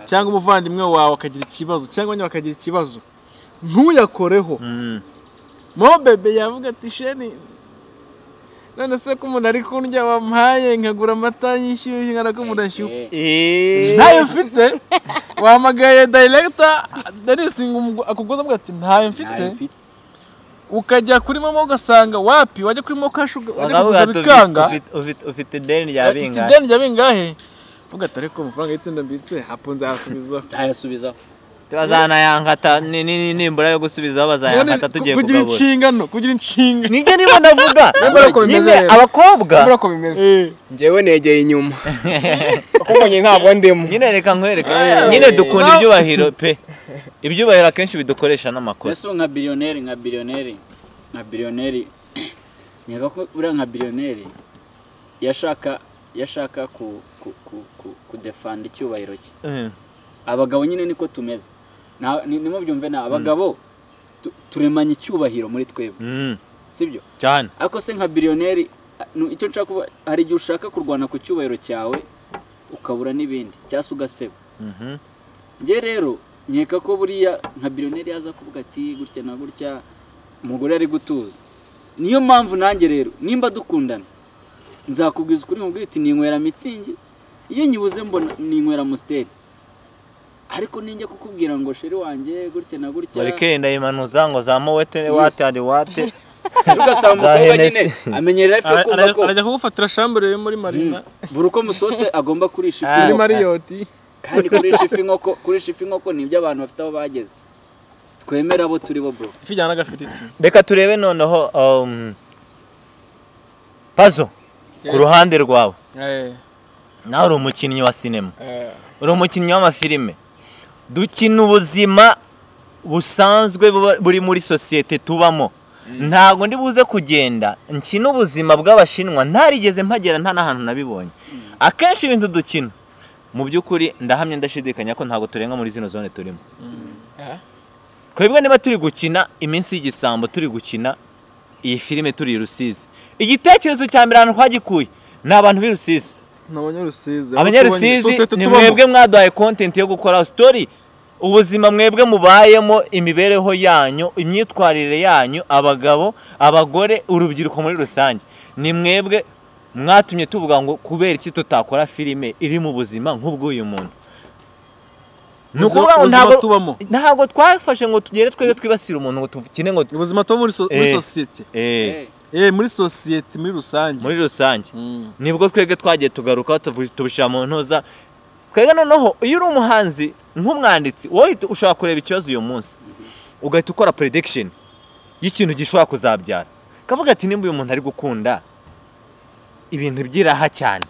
[SPEAKER 3] cyangwa umuvandimwe wawe akagira ikibazo cyangwa nyine akagira ikibazo, ntuyakoreho. Mo bebe yavuga ati sheni none se ko umuntu ari kundya wampaye nkagura amata yishyushye nkarakumura shyushye, ntayo mfite. Wahamagaye director Dennis akugoza avuga ati ntayo mfite, ukajya kuri mama ugasanga wapi, wajya kuri mama kashuga wajya kuguza bikanga,
[SPEAKER 1] ufite ideni rya bingahe,
[SPEAKER 3] ufite ideni rya bingahe, uvuga ati ariko amafaranga y'itsinda mbitse hapo nzayasubizaho,
[SPEAKER 2] nzayasubizaho.
[SPEAKER 1] Bazanayankata nimbura yo gusubizaho bazayankata tugiye
[SPEAKER 3] kugabura. Kugira inshingano, kugira inshingano.
[SPEAKER 1] Nibyo niba ndavuga. Nyine abakobwa.
[SPEAKER 6] Mbura ko bimeze. Njyewe negeye inyuma. Kuko njye ntabwo ndimo.
[SPEAKER 1] Nyine reka nkwereke. Nyine dukunda ibyubahiro pe. Ibyubahiro akenshi bidukoresha n'amakosa.
[SPEAKER 2] Yesu nka billionaire, nka billionaire, nka billionaire. Nyaka ko uriya nka billionaire yashaka ku kudefanda icyubahiro cye. Abagabo nyine niko tumeze. Nimo byumve na abagabo turemanye icyubahiro muri twebwe. Sibyo?
[SPEAKER 1] Cyane.
[SPEAKER 2] Ariko se nka billionaire icyo nshaka kuba, hari igihe ushaka kurwana ku cyubahiro cyawe ukabura n'ibindi cyangwa ugaseba. Nge rero nkeka ko buriya nka billionaire yaza kuvuga ati gutya na gutya umugore ari gutuza. Niyo mpamvu nanjye rero nimba dukundana nzakubwiza ukuri nkubwire ati ninywera mitsingi, iyo nyibuze mbona ninywera Amstel. Ariko ninjye kukubwira ngo sheri wanjye gutya na gutya,
[SPEAKER 1] bareke ndayimanuza ngo za mowete wate ari wate,
[SPEAKER 2] ugasanga umukobwa nyine amenyerera ife kumva ko
[SPEAKER 3] arajya kugufatira chambre yo muri Marina,
[SPEAKER 2] buri uko musohotse agomba kurisha ifi
[SPEAKER 3] muri Marriott.
[SPEAKER 2] Kandi kurisha ifi inkoko ni ibyo abantu bafite aho bageze. Twemera abo turi bo bro.
[SPEAKER 3] Ifi ijyana n'agafiriti.
[SPEAKER 1] Reka turebe noneho Pazo ku ruhande rwawe. Nawe uri umukinnyi wa sinema, uri umukinnyi w'amafilime. Dukina ubuzima busanzwe buri muri sosiyete tubamo. Ntago ndi buze kugenda nkina ubuzima bw'abashinwa ntarigeze mpagera, nta n'ahantu nabibonye. Akenshi ibintu dukina mu by'ukuri ndahamya ndashidikanya ko ntago turenga muri zino zone turimo. Twebwe niba turi gukina iminsi y'igisambo, turi gukina iyi filime turi i Rusizi, igitekerezo cya mbere ahantu twagikuye ni abantu b'i Rusizi. Abanyarusizi ni mwebwe mwaduhaye content yo gukora story, ubuzima mwebwe mubayemo, imibereho yanyu, imyitwarire yanyu, abagabo, abagore, urubyiruko muri rusange, ni mwebwe mwatumye tuvuga ngo kubera iki tutakora filime iri mu buzima nk'ubw'uyu muntu. Ni ukuvuga ngo ntabwo twafashe ngo tugere twebwe twibasire umuntu ngo tukine ngo
[SPEAKER 3] ubuzima tuba muri sosiyete. Muri society muri rusange.
[SPEAKER 1] Muri rusange. Nibwo twebwe twagiye tugaruka tubishira mu ntuza. Twebwe noneho iyo uri umuhanzi nk'umwanditsi wowe ushobora kureba ikibazo uyu munsi ugahita ukora prediction y'ikintu gishobora kuzabyara. Kavuga ati nimba uyu muntu ari gukunda ibintu byiraha cyane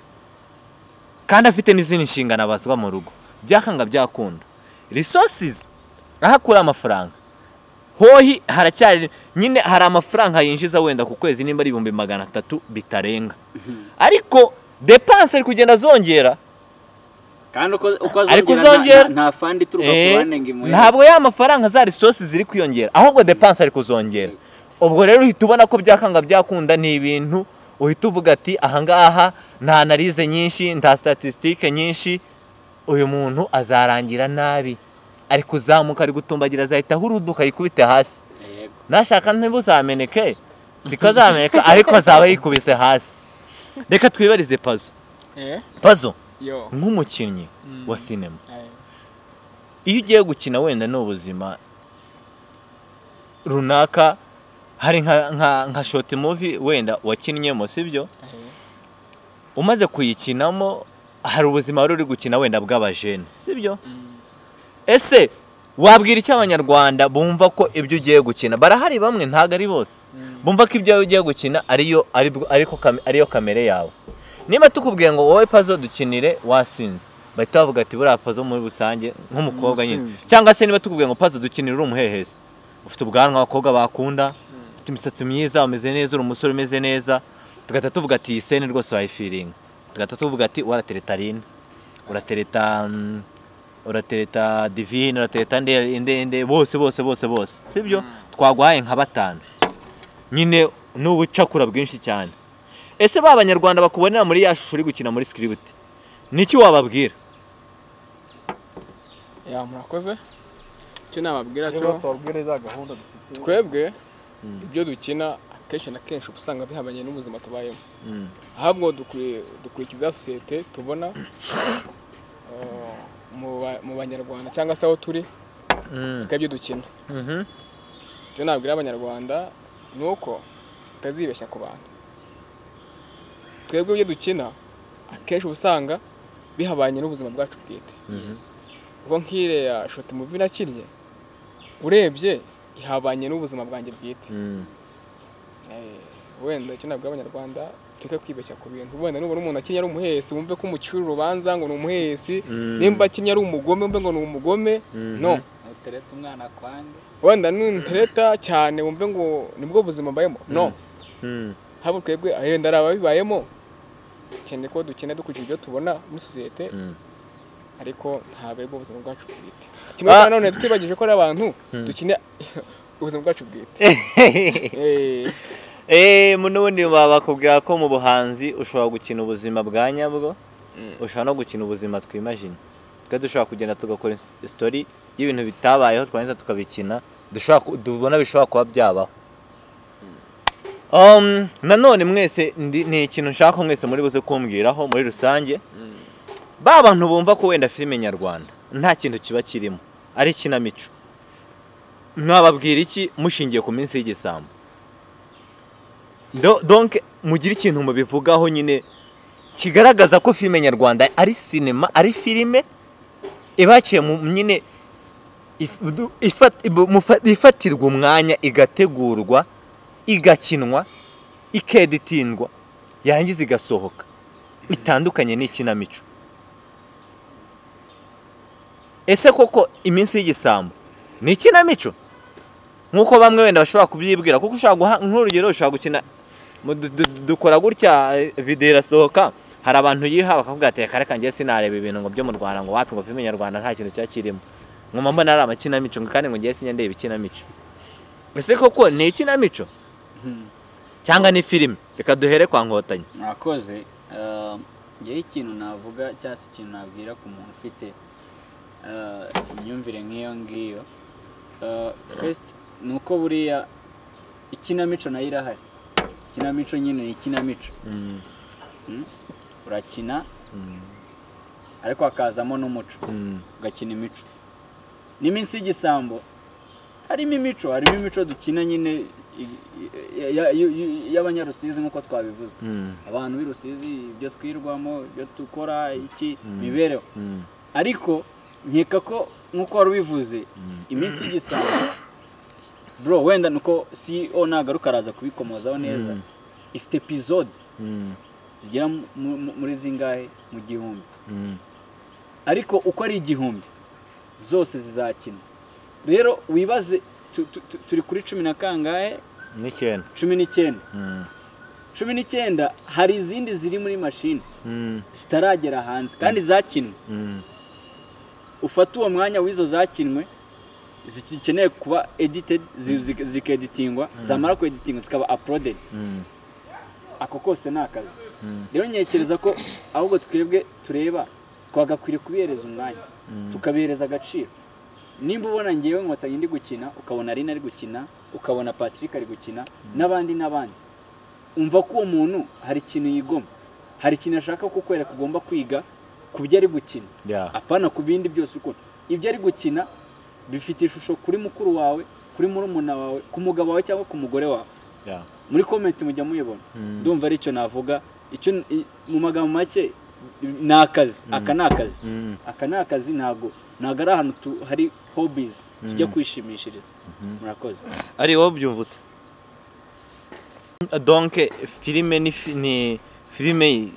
[SPEAKER 1] kandi afite n'izindi nshingano abazwa mu rugo, byakanga byakunda resources aho akura amafaranga hohi haracyari nyine, hari amafaranga yinjiza wenda ku kwezi nimba ari 300,000 bitarenga, ariko dépense ari kugenda zongera
[SPEAKER 2] kandi uko azongera nta fandi ituruka ku bane ngo imuhe,
[SPEAKER 1] ntabwo ya mafaranga za resources ziri kwiyongera ahubwo dépense ari kuzongera. Ubwo rero uhita ubona ko byakanga byakunda ni ibintu uhita uvuga ati ahangaha nta analyse nyinshi, nta statistique nyinshi, uyu muntu azarangira nabi, ari kuzamuka ari gutumbagira azahita ahuruduka yikubite hasi, nashaka ntibuzameneke sikazameneka ariko azaba yikubise hasi. Reka twibarize Pazo. Pazo nk'umukinnyi wa sinema, iyo ugiye gukina wenda n'ubuzima runaka, hari nka short movie wenda wakinnyemo, sibyo? Umaze kuyikinamo hari ubuzima wari uri gukina wenda bw'abajene, sibyo? Ese wabwira icyo abanyarwanda bumva ko ibyo ugiye gukina, barahari bamwe ntago ari bose, bumva ko ibyo ugiye gukina ariyo ariko ariyo kamere yawe. Niba tukubwiye ngo wowe Pazo dukinire wasinze, bahita bavuga ati buriya Pazo muri rusange nk'umukobwa nyine, cyangwa se niba tukubwiye ngo Pazo dukinire uri umuhehesi, ufite ubwanwa abakobwa bakunda, ufite imisatsi myiza, umeze neza, uri umusore umeze neza, tugahita tuvuga ati iyi scene rwose wayifiringa, tugahita tuvuga ati waratereta Aline, uratereta Divine, uratereta inde bose bose bose bose, sibyo? Twagwaye nka batanu nyine n'ubucakura bwinshi cyane. Ese ba banyarwanda bakubonera muri ya shusho uri gukina muri script, niki wababwira?
[SPEAKER 6] Ya murakoze. Icyo nababwira cyo twebwe ibyo dukina kenshi na kenshi usanga bihabanye n'ubuzima tubayemo, ahubwo dukurikiza societe tubona mu banyarwanda cyangwa se aho turi ibyo dukina. Icyo nabwira abanyarwanda nuko utazibeshya ku bantu. Twebwe ibyo dukina akenshi usanga bihabanye n'ubuzima bwacu bwite. Ubwo nk'iriya short movie nakinnye urebye ihabanye n'ubuzima bwanjye bwite. Wenda icyo nabwira abanyarwanda tuke kwibeshya ku bintu. Wenda nubona umuntu akinnye ari umuhesi wumve ko umucira urubanza ngo ni umuhesi, nimba akinnye ari umugome wumve ngo ni umugome. No,
[SPEAKER 2] utereta umwana kwange,
[SPEAKER 6] wenda nuntereta cyane wumve ngo nibwo buzima mbayemo. No, habo twebwe wenda ari ababibayemo cyane ko dukina dukurikije ibyo tubona muri societe, ariko ntabwo aribwo buzima bwacu bwite. Kimwe na none twibagije ko ari abantu dukina ubuzima bwacu bwite.
[SPEAKER 1] Munubundi bakubwira ko mu buhanzi ushobora gukina ubuzima bwa nyabwo, ushobora no gukina ubuzima twimagine. Twe dushobora kugenda tugakora story y'ibintu bitabayeho twangiza tukabikina, dushobora dubona bishobora kuba byabaho. Nanone mwese ni ikintu nshaka ko mwese muri buze kumbwiraho muri rusange. Ba bantu bumva ko wenda filime nyarwanda nta kintu kiba kirimo ari ikinamico, mwababwira iki mushingiye ku minsi y'igisambo? Donc mugira ikintu mubivugaho nyine kigaragaza ko filime nyarwanda ari sinema, ari filime ibaciye nyine ifatirwa umwanya, igategurwa, igakinwa, ikeditindwa, yarangiza igasohoka, itandukanye n'ikinamico. Ese koko iminsi y'igisambo ni ikinamico nkuko bamwe wenda bashobora kubyibwira? Kuko ushobora guha nk'urugero, ushobora gukina dukora gutya video irasohoka, hari abantu yiha bakavuga ati reka ngiye sinareba ibintu ngo byo mu Rwanda, ngo wapi ngo filime nyarwanda nta kintu cyakirimo, ngo mbona ari amakinamico kandi ngo ngiye sinyandeba ikinamico. Ese koko ni ikinamico cyangwa ni filime? Reka duhere kwa Nkotanyi.
[SPEAKER 2] Murakoze. Ngewe ikintu navuga cyangwa se ikintu nabwira ku muntu ufite imyumvire nk'iyo ngiyo, first ni uko buriya ikinamico nayo irahari. Ikinamico nyine ni ikinamico, urakina ariko hakazamo n'umuco, ugakina imico. N'iminsi y'igisambo harimo imico, harimo imico dukina nyine y'abanyarusizi nk'uko twabivuze, abantu b'i Rusizi, ibyo twirwamo, ibyo dukora, iki mibereho. Ariko nkeka ko nk'uko wari ubivuze, iminsi y'igisambo bro, wenda nuko CEO nagaruka araza kubikomozaho neza, ifite episode zigera muri zingahe, mu 1000. Ariko uko ari 1000 zose zizakina. Rero wibaze turi kuri 10 na kangahe?
[SPEAKER 1] 9.
[SPEAKER 2] 19. 19 hari izindi ziri muri mashini zitaragera hanze kandi zakinwe. Ufata uwo mwanya w'izo zakinwe zikeneye kuba edited, zikeditingwa, zamara kweditingwa zikaba uploaded. Ako kose ni akazi. Rero nyekereza ko ahubwo twebwe tureba twagakwiriye kubihereza umwanya, tukabihereza agaciro. Nimba ubona ngewe Nkotanyi ndi gukina, ukabona Aline ari gukina, ukabona Patrick ari gukina, n'abandi n'abandi, umva ko uwo muntu hari ikintu yigoma, hari ikintu ashaka kukwereka ugomba kwiga ku byo ari gukina, apana ku bindi byose. Uko ibyo ari gukina bifite ishusho kuri mukuru wawe, kuri murumuna wawe, ku mugabo wawe cyangwa ku mugore wawe. Muri comment mujya muyibona. Ndumva ari icyo navuga, icyo mu magambo make ni akazi. Aka ni akazi, aka ni akazi, ntago ari ahantu hari hobbies tujya kwishimishiriza. Murakoze.
[SPEAKER 1] Ari wowe byumva ute? Donc filime ni filime,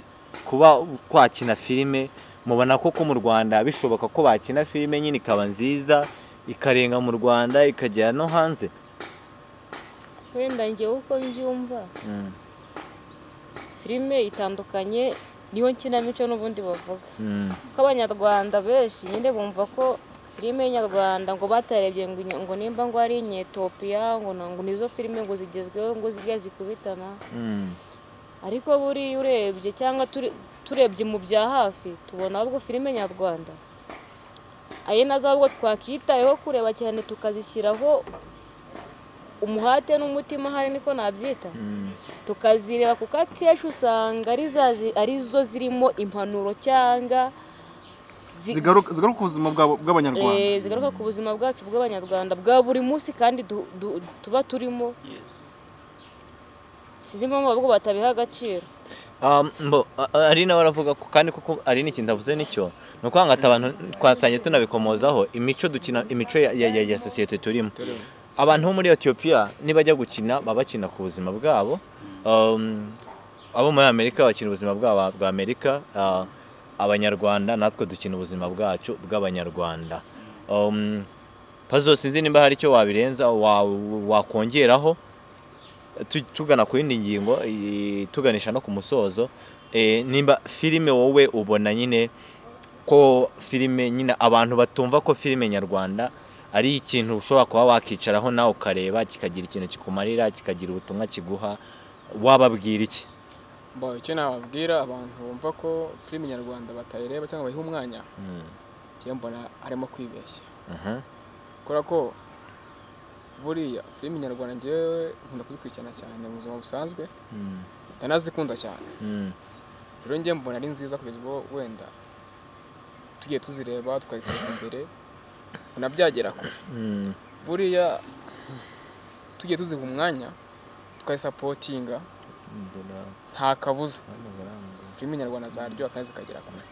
[SPEAKER 1] kuba kwakina filime mubona koko mu Rwanda bishoboka ko bakina filime nyine ikaba nziza, ikarenga mu Rwanda ikagera no hanze?
[SPEAKER 4] Wenda njyewe uko mbyumva, filime itandukanye niyo nkinamico n'ubundi bavuga. Kuko abanyarwanda benshi nyine bumva ko filime nyarwanda ngo batarebye ngo nimba ngo ari Ethiopia, ngo nizo filime ngo zigezweho, ngo zijya zikubitana. Ariko buri urebye cyangwa turebye mu bya hafi, tubona ahubwo filime nyarwanda aye nazo ahubwo twakitayeho kureba cyane, tukazishyiraho umuhate n'umutima, hari niko nabyita, tukazireba, kuko akenshi usanga arizo zirimo impanuro cyangwa
[SPEAKER 3] zigaruka ku buzima bw'abanyarwanda,
[SPEAKER 4] zigaruka ku buzima bwacu bw'abanyarwanda bwa buri munsi kandi tuba turimo. Sinzi impamvu ahubwo batabiha agaciro.
[SPEAKER 1] Ari nawe aravuga ko kandi koko ari n'ikintu avuze nicyo, ni ukwanga abantu twatangiye tunabikomozaho, imico dukina, imico ya sosiyete turimo. Abantu bo muri Ethiopia nibajya gukina baba bakina ku buzima bwabo, abo muri Amerika bakina ubuzima bwabo bwa Amerika, abanyarwanda natwe dukina ubuzima bwacu bw'abanyarwanda. Pazo sinzi nimba hari icyo wabirenza wakongeraho tugana ku yindi ngingo, tuganisha no ku musozo. Nimba filime wowe ubona nyine ko filime nyine abantu batumva ko filime nyarwanda ari ikintu ushobora kuba wakicaraho nawe ukareba kikagira ikintu kikumarira, kikagira ubutumwa kiguha, wababwira iki?
[SPEAKER 6] Bo icyo nababwira abantu bumva ko filime nyarwanda batayireba cyangwa bayiha umwanya, njye mbona harimo kwibeshya. Kubera ko buriya filime nyarwanda njyewe nkunda kuzikurikirana cyane mu buzima busanzwe, ndanazikunda cyane. Rero njye mbona ari nziza kugeza ubwo wenda tugiye tuzireba tukaziteza imbere, unabyagera kure. Buriya tugiye tuziha umwanya tukayisapotinga, nta kabuza filime nyarwanda zaryoha kandi zikagera kure.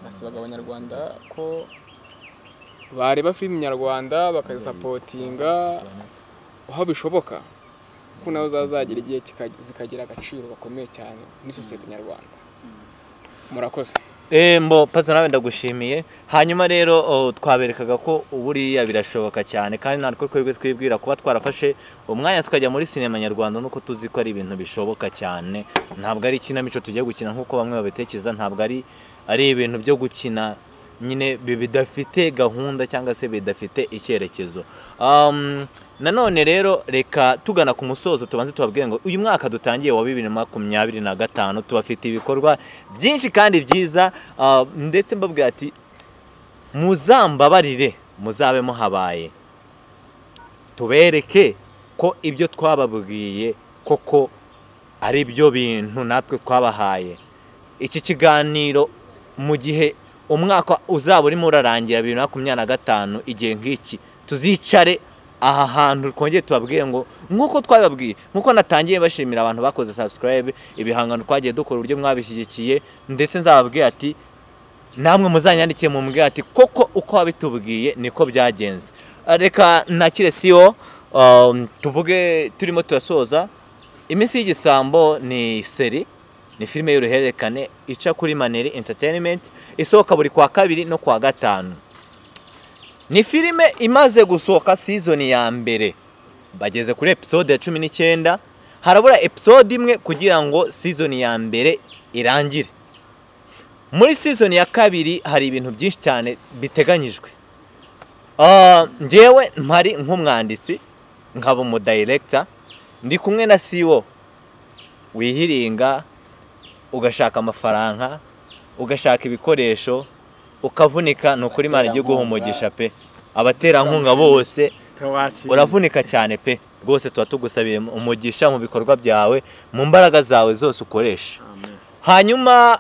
[SPEAKER 6] Nasabaga abanyarwanda ko bareba filime nyarwanda bakazisapotinga aho bishoboka, ko nazo zazagira igihe zikagira agaciro gakomeye cyane muri sosiyete nyarwanda. Murakoze.
[SPEAKER 1] Mbo Pazo nawe ndagushimiye. Hanyuma rero twaberekaga ko buriya birashoboka cyane, kandi natwe twebwe twibwira kuba twarafashe umwanya tukajya muri sinema nyarwanda nuko tuzi ko ari ibintu bishoboka cyane. Ntabwo ari ikinamico tugiye gukina nkuko bamwe babitekereza, ntabwo ari ibintu byo gukina nyine bidafite gahunda cyangwa se bidafite icyerekezo. Nanone rero reka tugana ku musozo tubanze tubabwire ngo uyu mwaka dutangiye wa 2025 tubafite ibikorwa byinshi kandi byiza, ndetse mbabwira ati muzambabarire muzabe muhabaye tubereke ko ibyo twababwiye koko ari byo bintu natwe twabahaye. Iki kiganiro mu gihe umwaka uzaba urimo urarangira 2025 igihe nk'iki tuzicare Aha hantu twongeye tubabwire ngo nk'uko twabibabwiye, nk'uko natangiye bashimira abantu bakoze subscribe, ibihangano twagiye dukora, uburyo mwabishyigikiye, ndetse nzababwira ati namwe muzanyandikiye mumbwire ati koko uko wabitubwiye niko byagenze. Reka nakire siyo tuvuge turimo turasoza. Iminsi y'igisambo ni seri, ni filime y'uruhererekane ica kuri Maneri Entertainment, isohoka buri kwa kabiri no kwa gatanu. Ni filime imaze gusohoka season ya mbere, bageze kuri episode ya 19, harabura episode imwe kugira ngo season ya mbere irangire. Muri season ya kabiri hari ibintu byinshi cyane biteganyijwe. Njyewe mpari nk'umwanditsi, nkaba umu director, ndi kumwe na CEO wihiringa, ugashaka amafaranga, ugashaka ibikoresho, ukavunika. Ni ukuri Imana ijye iguha umugisha pe. Abaterankunga bose uravunika cyane pe, rwose tuba tugusabiye umugisha mu bikorwa byawe, mu mbaraga zawe zose ukoresha. Hanyuma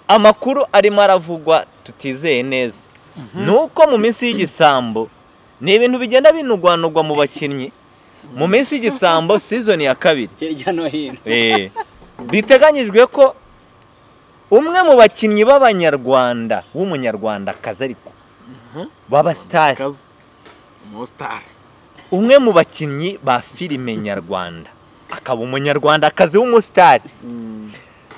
[SPEAKER 1] amakuru arimo aravugwa tutizeye neza nuko mu minsi y'igisambo ni ibintu bigenda binugwanugwa mu bakinnyi. Mu minsi y'igisambo season ya kabiri
[SPEAKER 2] hirya no hino
[SPEAKER 1] biteganyijwe ko umwe mu bakinnyi b'abanyarwanda w'umunyarwandakazi ariko baba star, umwe mu bakinnyi ba filime nyarwanda akaba umunyarwandakazi w'umustar,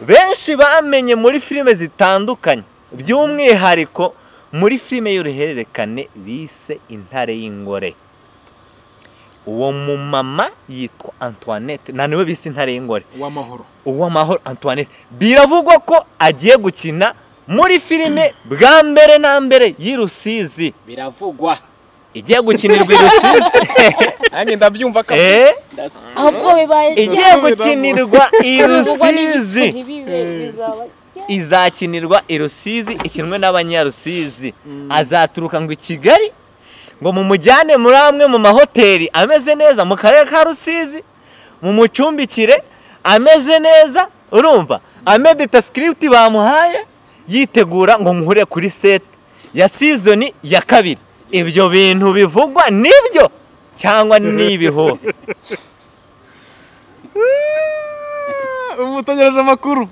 [SPEAKER 1] benshi bamenye muri filime zitandukanye, by'umwihariko muri filime y'uruhererekane bise Intare y'Ingore. Uwo mumama yitwa Antoinette, na niwe bise Intare y'Ingore, Uwamahoro Antoinette. Biravugwa ko agiye gukina muri filime bwa mbere na mbere y'i Rusizi.
[SPEAKER 2] Biravugwa
[SPEAKER 1] igiye gukinirwa i Rusizi.
[SPEAKER 6] Nanjye ndabyumva kabisa.
[SPEAKER 4] Ahubwo bibaye
[SPEAKER 1] igiye gukinirwa i Rusizi. Izakinirwa i Rusizi, ikinwe n'abanyarusizi. Azaturuka ngo i Kigali ngo mumujyane muri amwe mu mahoteli ameze neza mu karere ka Rusizi, mumucumbikire ameze neza, urumva amedita script bamuhaye, yitegura ngo muhure kuri set ya season ya kabiri. Ibyo bintu bivugwa nibyo cyangwa nibiho?
[SPEAKER 3] Umutegereje amakuru.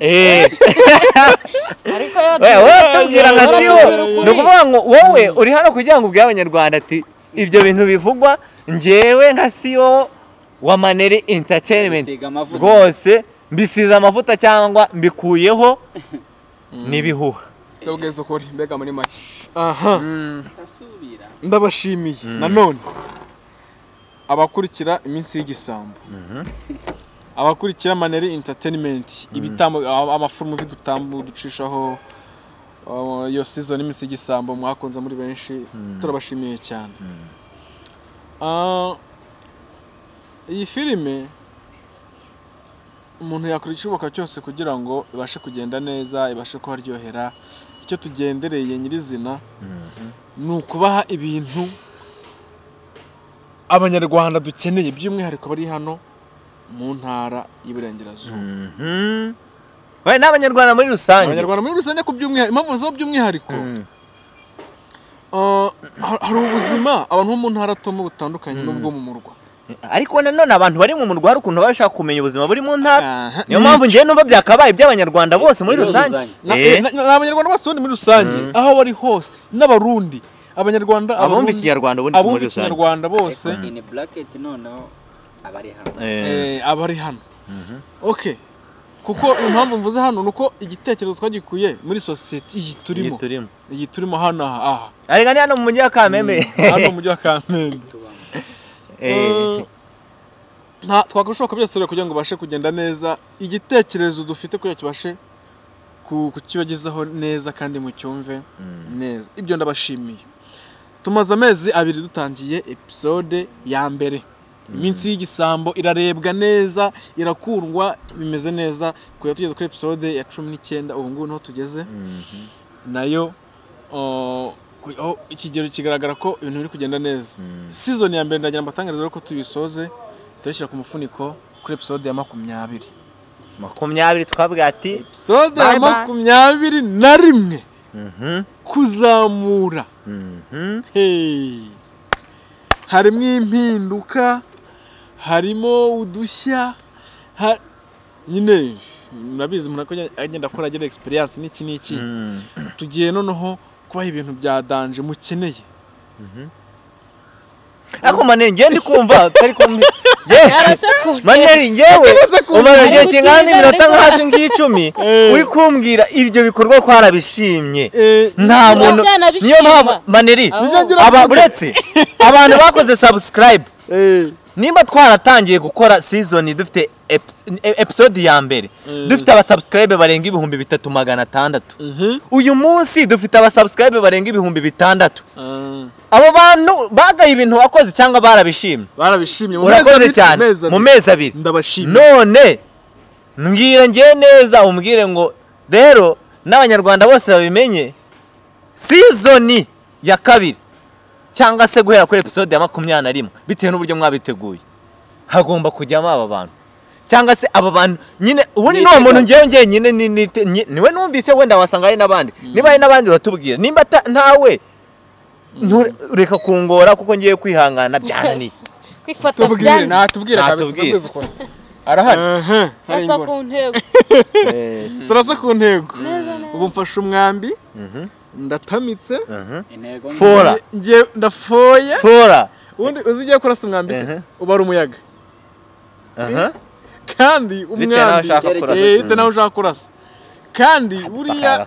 [SPEAKER 4] Ariko
[SPEAKER 1] wowe tubwira nka siwo, ni ukuvuga ngo wowe uri hano kugira ngo ubwire abanyarwanda ati ibyo bintu bivugwa, njyewe nka siwo wa Maneri Entertainment rwose mbisize amavuta cyangwa mbikuyeho n'ibihuha.
[SPEAKER 6] Ndabweza ukuri mbega muri make.
[SPEAKER 3] Aha. Ndabashimiye nanone abakurikira iminsi y'igisambo, abakurikira Maneri Entertainment, ibitambo, amafurumu dutambu ducishaho iyo season iminsi y'igisambo mwakunze muri benshi, turabashimiye cyane. Iyi filime umuntu yakora icyubaka cyose kugira ngo ibashe kugenda neza, ibashe kuharyohera. Icyo tugendereye nyirizina ni ukubaha ibintu abanyarwanda dukeneye, by'umwihariko bari hano mu ntara y'Iburengerazuba.
[SPEAKER 1] We n'abanyarwanda muri rusange.
[SPEAKER 3] Abanyarwanda muri rusange ku by'umwihariko, impamvu zo by'umwihariko hari ubuzima abantu bo mu ntara tomo butandukanye n'ubwo mu murwa.
[SPEAKER 1] Ariko nanone abantu bari mu murwa hari ukuntu bashaka kumenya ubuzima buri mu ntara. Niyo mpamvu ngiye numva byakabaye by'abanyarwanda bose muri rusange.
[SPEAKER 3] N'abanyarwanda bose muri rusange aho bari hose, n'abarundi, abanyarwanda,
[SPEAKER 1] abumva ikinyarwanda ubundi muri rusange,
[SPEAKER 3] abumva ikinyarwanda bose.
[SPEAKER 2] In bracket noneho abari hano.
[SPEAKER 3] Abari hano. Okay. Kuko impamvu mvuze hano nuko igitekerezo twagikuye muri society iyi turimo. Iyi turimo hano aha.
[SPEAKER 1] Ariko ni hano mu mujyi wa Kamembe.
[SPEAKER 3] Hano mu mujyi wa Kamembe. Nta twakora ibishoboka byose rero kugira ngo ubashe kugenda neza, igitekerezo dufite kugira kibashe kukibagezaho neza kandi mucyumve neza. Ibyo ndabashimiye. Tumaze amezi abiri dutangiye episode ya mbere. Iminsi y'igisambo irarebwa neza, irakundwa, bimeze neza. Kuya tugeze kuri episode ya 19 ubu ngubu niho tugeze. Nayo ikigero kigaragara ko ibintu biri kugenda neza. Season ya mbere ndagira mbatangarize ko tubisoze, turashyira ku mufuniko kuri episode ya 20.
[SPEAKER 1] 20 twabwa ati
[SPEAKER 3] episode ya 21 kuzamura. Hey. Harimo impinduka, harimo udushya, nyine murabizi umuntu agenda akora agira experience n'iki n'iki. Tugiye noneho kubaha ibintu bya danger mukeneye.
[SPEAKER 1] Ariko Maneri ngiye ndi kumva utari kumva. Maneri ngewe umara igihe kingana n'iminota nka hafi ng'icumi uri kumbwira ibyo bikorwa ko harabishimye. Nta muntu, niyo mpamvu Maneri aba buretse abantu bakoze subscribe. Nimba twaratangiye gukora season dufite episode ya mbere dufite aba subscribe barenga 3600. Uyu munsi dufite aba subscribe barenga 6000. Abo bantu bagaye ibintu wakoze cyangwa barabishimye?
[SPEAKER 3] Barabishimye.
[SPEAKER 1] Urakoze cyane mu mezi abiri.
[SPEAKER 3] Ndabashimye.
[SPEAKER 1] None mbwira ngiye neza umbwire ngo rero n'abanyarwanda bose babimenye season ya kabiri cyangwa se guhera kuri episode ya 21 bitewe n'uburyo mwabiteguye hagomba kujyamo aba bantu cyangwa se aba bantu nyine ubundi n'uwo muntu ngewe ngewe nyine niwe numvise wenda wasanga ari n'abandi. Niba ari n'abandi uratubwira, nimba ntawe reka kungora kuko ngiye kwihangana byananiye.
[SPEAKER 4] Kwifata byananiye.
[SPEAKER 6] Natubwira kabisa ukuntu arahari.
[SPEAKER 4] Turasa ku ntego.
[SPEAKER 3] Turasa ku ntego. Ubu mfashe umwambi ndatamitse.
[SPEAKER 1] Fora.
[SPEAKER 3] Ngiye ndafoye.
[SPEAKER 1] Fora.
[SPEAKER 3] Ubundi uzi ugiye kurasa umwambi se ubara umuyaga. Kandi umwambi bitewe naho ushaka kurasa. Kandi buriya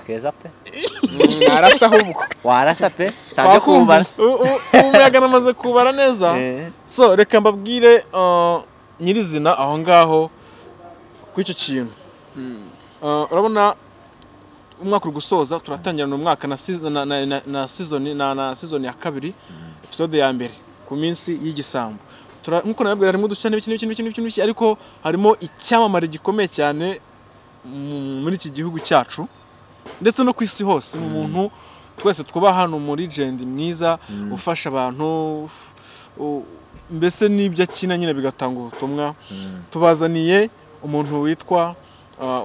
[SPEAKER 6] narasa ahubwo
[SPEAKER 1] warasa pe tangiye kubara
[SPEAKER 3] umuyaga namaze kubara neza. So reka mbabwire nyirizina aho ngaho ku icyo kintu. Urabona umwaka uri gusoza, turatangirana umwaka na season na season ya kabiri episode ya mbere ku minsi y'igisambo. Nkuko nababwira harimo udushya n'ibiki n'ibiki n'ibiki n'ibiki, ariko harimo icyamamare gikomeye cyane muri iki gihugu cyacu ndetse no ku isi hose. Ni umuntu twese twubaha, hano muri legend mwiza ufasha abantu, mbese n'ibyo akina nyine bigatanga ubutumwa. Tubazaniye umuntu witwa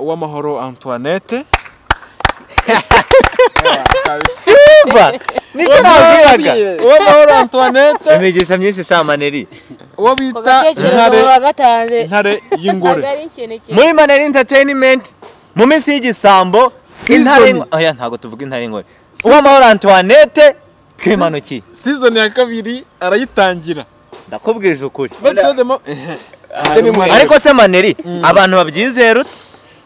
[SPEAKER 3] Uwamahoro Antoinette.
[SPEAKER 1] Simba niko nabwiraga
[SPEAKER 3] Uwamahoro Antoinette,
[SPEAKER 1] imigisha myinshi sha Maneri,
[SPEAKER 3] uwo bita intare y'ingore
[SPEAKER 1] muri Maneri Entertainment mu minsi y'igisambo. Intare oya ntago tuvuga intare y'ingore. Uwamahoro Antoinette twimanukiye
[SPEAKER 3] season ya kabiri arayitangira,
[SPEAKER 1] ndakubwije ukuri. Ariko se Maneri abantu babyizera ute?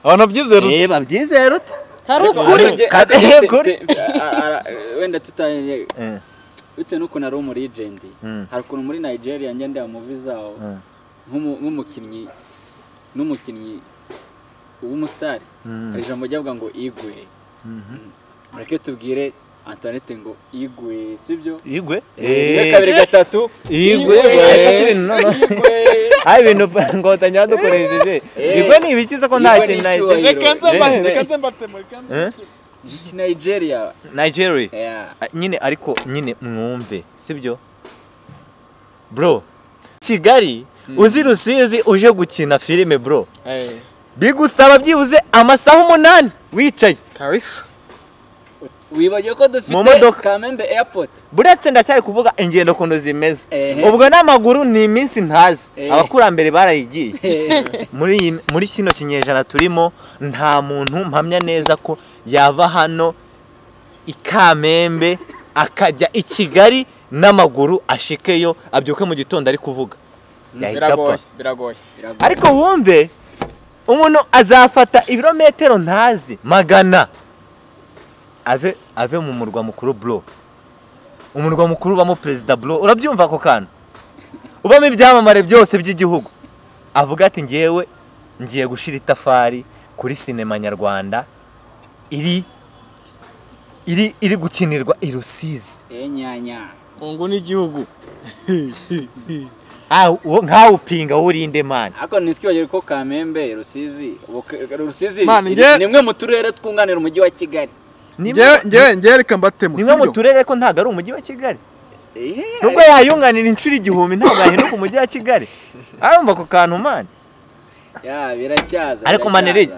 [SPEAKER 3] Abantu babyizera ute?
[SPEAKER 1] Babyizera ute?
[SPEAKER 2] Karukuri wenda tutanye bitewe n'ukuntu ari umu legend. Hari ukuntu muri Nigeria njya ndeba movie zawo nk'umukinnyi n'umukinnyi w'umustar hari ijambo ryavuga ngo igwe. Mureke tubwire Antoinette ngo igwe, sibyo?
[SPEAKER 1] Igwe?
[SPEAKER 2] Kabiri gatatu
[SPEAKER 1] igwe. Ai ibintu ngotangira dukoresheje. Igwe ni ibikiza ko nta kintu Nigeria.
[SPEAKER 3] Reka nze reka nze mbatemo.
[SPEAKER 2] Iki Nigeria.
[SPEAKER 1] Nigeria. Nyine ariko nyine mwumve, sibyo? Bro, Kigali uzi Rusizi uje gukina filime bro. Bigusaba byibuze amasaha 8 wicaye.
[SPEAKER 6] Kabisa.
[SPEAKER 2] Wibagiwe ko dufite Kamembe Airport.
[SPEAKER 1] Buretse ndacyari kuvuga ingendo kondo zimeze. Ubwo n'amaguru ni iminsi ntazi. Abakurambere barayigiye. Muri kino kinyejana turimo nta muntu mpamya neza ko yava hano i Kamembe akajya i Kigali n'amaguru ashikeyo abyuke mu gitondo ari kuvuga.
[SPEAKER 6] Biragoye, biragoye.
[SPEAKER 1] Ariko wumve umuntu azafata ibirometero ntazi magana ave mu murwa mukuru bro. Umurwa mukuru ubamo perezida bro, urabyumva ako kantu? Ubamo ibyamamare byose by'igihugu. Avuga ati ngewe ngiye gushira itafari kuri sinema nyarwanda iri gukinirwa i Rusizi.
[SPEAKER 2] Enyanya.
[SPEAKER 3] Ngo n'igihugu.
[SPEAKER 1] Nkawe upinga urinde man.
[SPEAKER 2] Ako nisikiye ko Kamembe Rusizi, Rusizi nimwe mu turere twunganira umujyi wa Kigali.
[SPEAKER 3] Ngewe reka mbatemo.
[SPEAKER 1] Nimwe mu turere ko ntago ari umujyi wa Kigali. Nubwo yayunganira inshuro 1000 ntabwo yahinduka umujyi wa Kigali. Arumva ko kantu man.
[SPEAKER 2] Ya biracyaza.
[SPEAKER 1] Ariko Maneri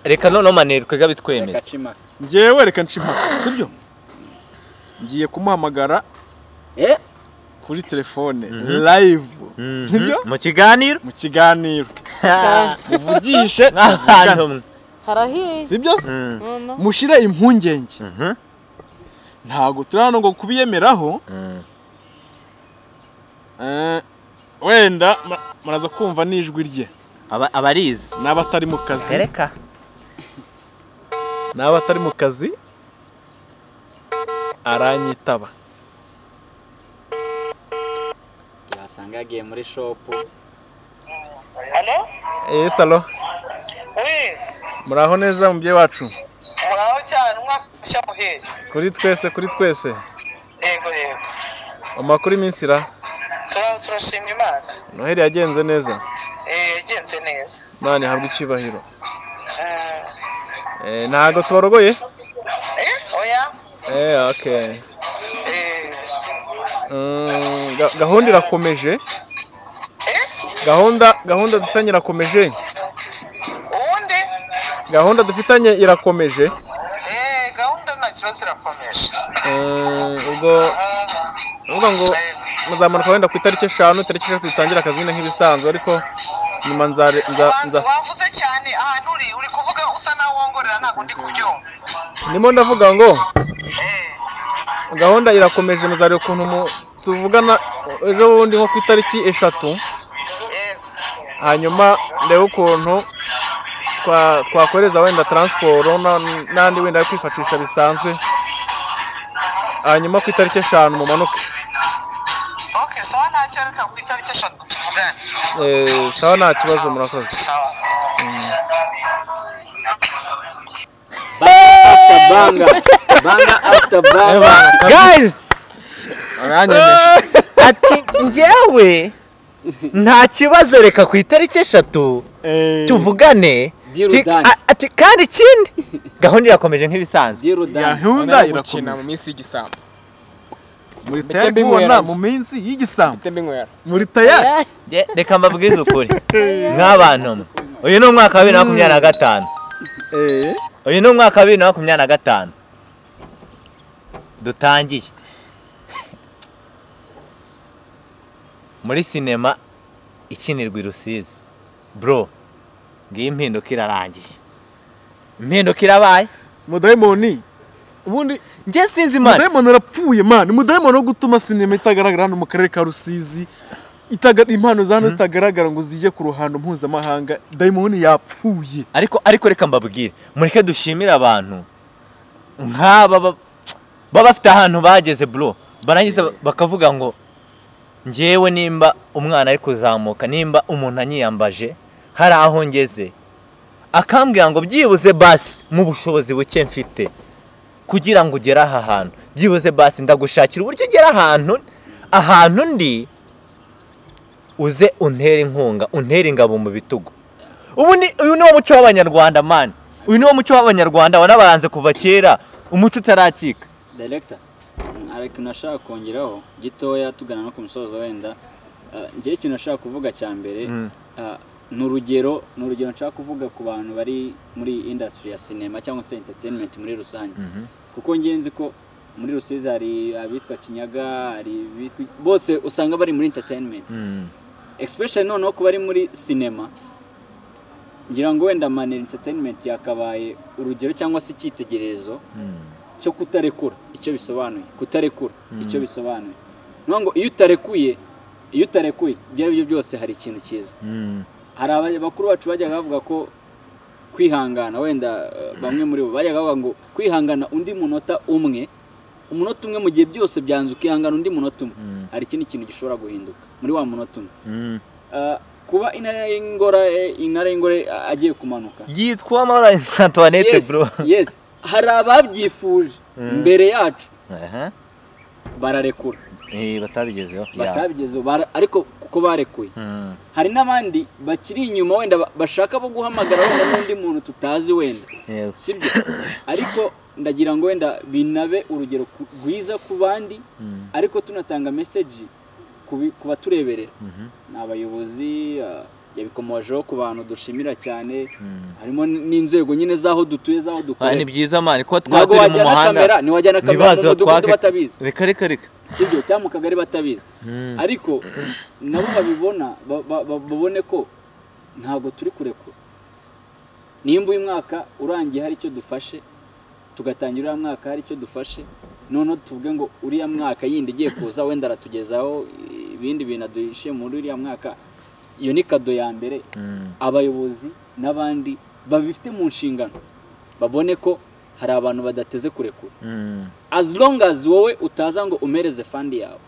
[SPEAKER 1] reka none Maneri twega bitwemeza.
[SPEAKER 3] Ngewe reka nshimaka, sibyo? Ngiye kumuhamagara Kuri telefone live, sibyo?
[SPEAKER 1] Mu kiganiro.
[SPEAKER 3] Mu kiganiro muvugishe
[SPEAKER 1] nk'ahantu mwe.
[SPEAKER 4] Harahiye.
[SPEAKER 3] Sibyo se? Mushire impungenge. Ntago turi hano ngo kubiyemeraho. Wenda muraza kumva n'ijwi rye.
[SPEAKER 1] Abarizi
[SPEAKER 3] n'abatari mu kazi.
[SPEAKER 1] Reka.
[SPEAKER 3] N'abatari mu kazi aranyitaba.
[SPEAKER 2] Yasanga yagiye muri shop.
[SPEAKER 5] Allo?
[SPEAKER 3] Salo.
[SPEAKER 5] Oui.
[SPEAKER 3] Muraho neza mubyeyi wacu.
[SPEAKER 5] Muraho cyane, umwaka mushya muhire.
[SPEAKER 3] Kuri twese, kuri twese.
[SPEAKER 5] Yego yego.
[SPEAKER 3] Amakuru iminsi ra?
[SPEAKER 5] Turashima Imana.
[SPEAKER 3] Noheli yagenze neza.
[SPEAKER 5] Yagenze neza.
[SPEAKER 3] Imana ihabwe icyubahiro. Ntago tubarogoye?
[SPEAKER 5] Oya.
[SPEAKER 3] Okay. Gahunda irakomeje. Gahunda dufitanye irakomeje.
[SPEAKER 5] Ubundi
[SPEAKER 3] gahunda dufitanye irakomeje.
[SPEAKER 5] Gahunda nta kibazo irakomeje.
[SPEAKER 3] Ubwo uvuga ngo muzamanuka wenda ku itariki 5, tariki 6 dutangira akazi nyine nk'ibisanzwe, ariko nyuma nza
[SPEAKER 5] wavuze cyane ahantu uri kuvuga usa naho wongorera, ntabwo ndi kubyumva.
[SPEAKER 3] Ndimo ndavuga ngo gahunda irakomeje, muzareba ukuntu tuvugana ejo bundi nko ku itariki 3, hanyuma ndebe ukuntu twakoreza wenda transport n'andi wenda kwifashisha bisanzwe, hanyuma ku itariki 5 mumanuke.
[SPEAKER 5] Okay, sawa ntacyo, reka ku itariki 3 tuvugane.
[SPEAKER 3] Sawa nta kibazo, murakoze.
[SPEAKER 5] Sawa.
[SPEAKER 2] Banga banga after banga.
[SPEAKER 1] Guys, ati njyewe nta kibazo, reka ku itariki 3 tuvugane. Ati kandi ikindi gahunda irakomeje nk'ibisanzwe.
[SPEAKER 3] Gahunda irakomeje
[SPEAKER 6] mu minsi y'igisambo.
[SPEAKER 3] Muri tayari kubona mu minsi y'igisambo. Muri tayari.
[SPEAKER 1] Reka mbabwize ukuri nk'abantu, uyu ni umwaka wa 2025. Uyu ni umwaka wa 2025 dutangiye muri sinema ikinirwa i Rusizi. Bro, ngiyi impinduka irarangiye, impinduka irabaye.
[SPEAKER 3] Mudayimoni ubundi
[SPEAKER 1] njye sinzi imana.
[SPEAKER 3] Mudayimoni arapfuye man. Mudayimoni wo gutuma sinema itagaragara hano mu karere ka Rusizi, impano za hano zitagaragara ngo zijye ku ruhando mpuzamahanga. Dayimoni yapfuye.
[SPEAKER 1] Ariko reka mbabwire, mureke dushimire abantu nk'aba baba bafite ahantu bageze bro, barangiza bakavuga ngo njyewe nimba umwana ari kuzamuka, nimba umuntu anyiyambaje hari aho ngeze, akambwira ngo byibuze basi mu bushobozi buke mfite kugira ngo ugere aha hantu, byibuze basi ndagushakira uburyo ugera ahantu ndi, uze untere inkunga, untere ingabo mu bitugu. Ubu uyu ni wo muco w'Abanyarwanda man. Uyu ni wo muco w'Abanyarwanda wanabaranze kuva kera, umuco utaracika.
[SPEAKER 2] Director, ariko nashaka kongeraho gitoya tugana no ku musozo wenda. Ngiye ikintu nashaka kuvuga cya mbere, ni urugero nshaka kuvuga ku bantu bari muri industry ya cinema cyangwa se entertainment muri rusange. Kuko ngenzi ko muri Rusizi hari abitwa Kinyaga, hari bitwa bose usanga bari muri entertainment. Especially noneho kuba ari muri cinema, ngira ngo wenda Maneri Entertainment yakabaye urugero cyangwa se icyitegererezo cyo kutarekura icyo bisobanuye, kutarekura icyo bisobanuye. Ngo iyo utarekuye ibyo ari byo byose hari ikintu cyiza. Hari abakuru bacu bajyaga bavuga ko kwihangana, wenda bamwe muri bo bajyaga bavuga ngo kwihangana undi munota umwe, umunota umwe mu gihe byose byanze ukihangana undi munota umwe, hari ikindi kintu gishobora guhinduka muri wa munota umwe. Kuba intare y'ingore agiye kumanuka
[SPEAKER 1] yitwa Amahoro Antoinette bro.
[SPEAKER 2] Yes, hari ababyifuje mbere yacu bararekura,
[SPEAKER 1] batabigezeho
[SPEAKER 2] ariko kuko barekuye. Hari n'abandi bakiri inyuma wenda bashaka bo guhamagara wenda n'undi muntu tutazi wenda, sibyo? Ariko ndagira ngo wenda binabe urugero rwiza ku bandi, ariko tunatanga message ku batureberera, ni abayobozi, Yabikomojeho ku bantu dushimira cyane, harimo n'inzego nyine zaho dutuye, zaho dukorera.
[SPEAKER 1] Ni byiza man, ko twaturi mu muhanda
[SPEAKER 2] ntiwajyana kamera mu mudugudu batabizi,
[SPEAKER 1] reka reka reka,
[SPEAKER 2] sibyo, cyangwa mu kagari batabizi, ariko nabo babibona, babone ko ntabwo turi kurekura. Nimba uyu mwaka urangiye hari icyo dufashe, tugatangira uriya mwaka hari icyo dufashe, noneho tuvuge ngo uriya mwaka yindi igiye kuza wenda aratugezaho ibindi bintu aduhishe muri uriya mwaka. Iyo ni kado ya mbere. Abayobozi n'abandi babifite mu nshingano babone ko hari abantu badateze kurekura, as long as wowe utaza ngo umereze fund yawe,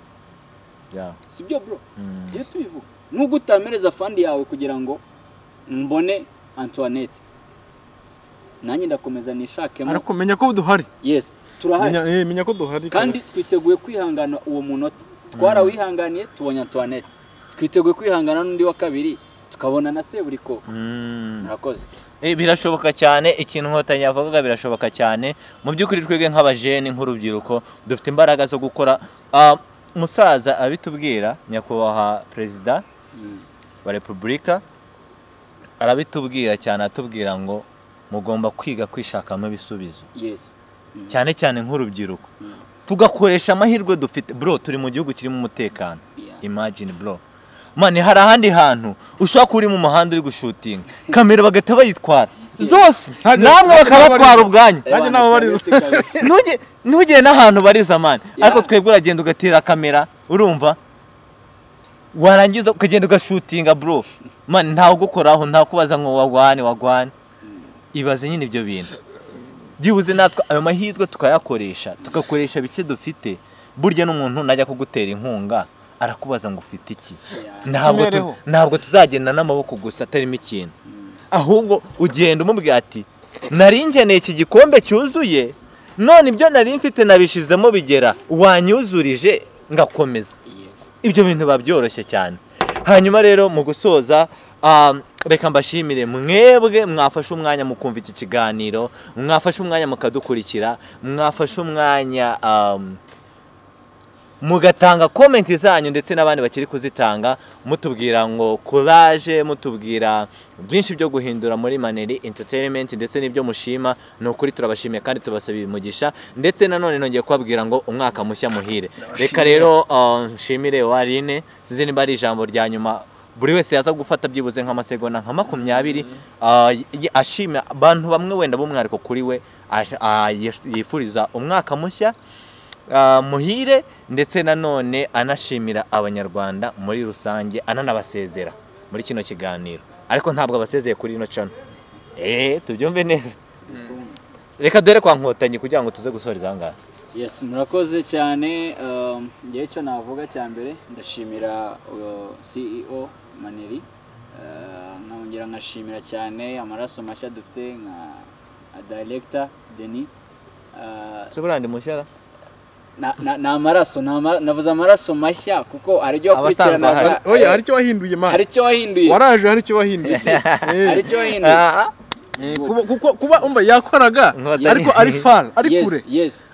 [SPEAKER 2] sibyo bro? Tujye tubivuga, nubwo utamereza fund yawe kugira ngo mbone Antoinette, nanjye ndakomeza nishakemo,
[SPEAKER 3] ariko menya ko duhari.
[SPEAKER 2] Yes, turahari,
[SPEAKER 3] menya ko duhari
[SPEAKER 2] kandi twiteguye kwihangana uwo munota. Twarawihanganiye tubonye Antoinette, twiteguye kwihangana n'undi wa kabiri tukabona na Seburiko. Murakoze.
[SPEAKER 1] Birashoboka cyane, ikintu Nkotanyi yavugaga birashoboka cyane. Mu by'ukuri twebwe nk'abajene, nk'urubyiruko, dufite imbaraga zo gukora. Musaza abitubwira, nyakubahwa perezida wa repubulika arabitubwira cyane, atubwira ngo mugomba kwiga kwishakamo ibisubizo.
[SPEAKER 2] Yes.
[SPEAKER 1] Cyane cyane nk'urubyiruko tugakoresha amahirwe dufite bro. Turi mu gihugu kirimo umutekano. Imagine bro, man, hari ahandi hantu ushobora kuba uri mu muhanda uri gushutinga kamera bagahita bayitwara zose, namwe bakabatwara ubwanyu, ntugere n'ahantu bariza man. Ariko twebwe uragenda ugatera kamera, urumva, warangiza ukagenda ugashutinga bro, man, ntawe ugukoraho, ntawe kubaza ngo wagwane wagwane. Ibaze nyine ibyo bintu byibuze natwe ayo mahirwe tukayakoresha, tugakoresha bike dufite. Burya n'umuntu najya kugutera inkunga arakubaza ngo ufite iki. Ntabwo tuzagenda n'amaboko gusa atarimo ikintu, ahubwo ugenda umubwira ati nari nkeneye iki gikombe cyuzuye, none ibyo nari mfite nabishizemo bigera, wanyuzurije ngakomeza. Ibyo bintu biba byoroshye cyane. Hanyuma rero mu gusoza, reka mbashimire mwebwe mwafashe umwanya mukumva iki kiganiro, mwafashe umwanya mukadukurikira, mwafashe umwanya mugatanga comment zanyu, ndetse n'abandi bakiri kuzitanga, mutubwira ngo courage, mutubwira byinshi byo guhindura muri Maneri Entertainment ndetse n'ibyo mushima. Ni ukuri turabashimiye kandi tubasabira umugisha, ndetse nanone nongeye kubabwira ngo umwaka mushya muhire. Reka rero nshimire Warine, sinzi nimba ari ijambo rya nyuma buri wese yaza gufata byibuze nk'amasegonda nka 20, ashima abantu bamwe wenda b'umwihariko kuri we yifuriza umwaka mushya muhire, ndetse nanone anashimira abanyarwanda muri rusange, ananabasezera muri kino kiganiro. Ariko ntabwo abasezeye kuri ino channel, tubyumve neza. Reka dore kwa Nkotanyi kugira ngo tuze gusoreza aha ngaha.
[SPEAKER 2] Yes, murakoze cyane. Ngiye cyo navuga cya mbere, ndashimira CEO Maneri, nkongera nkashimira cyane amaraso mashya dufite nka Director Denis.
[SPEAKER 1] Sobrandi mushyara
[SPEAKER 2] na amaraso, navuze amaraso mashya kuko hari icyo wakurikiranaga.
[SPEAKER 3] Oya, hari icyo wahinduye man,
[SPEAKER 2] hari icyo wahinduye,
[SPEAKER 3] waraje, hari icyo wahinduye,
[SPEAKER 2] hari icyo wahinduye.
[SPEAKER 3] Kuko kuba umva yakoraga ariko ari far, ari kure,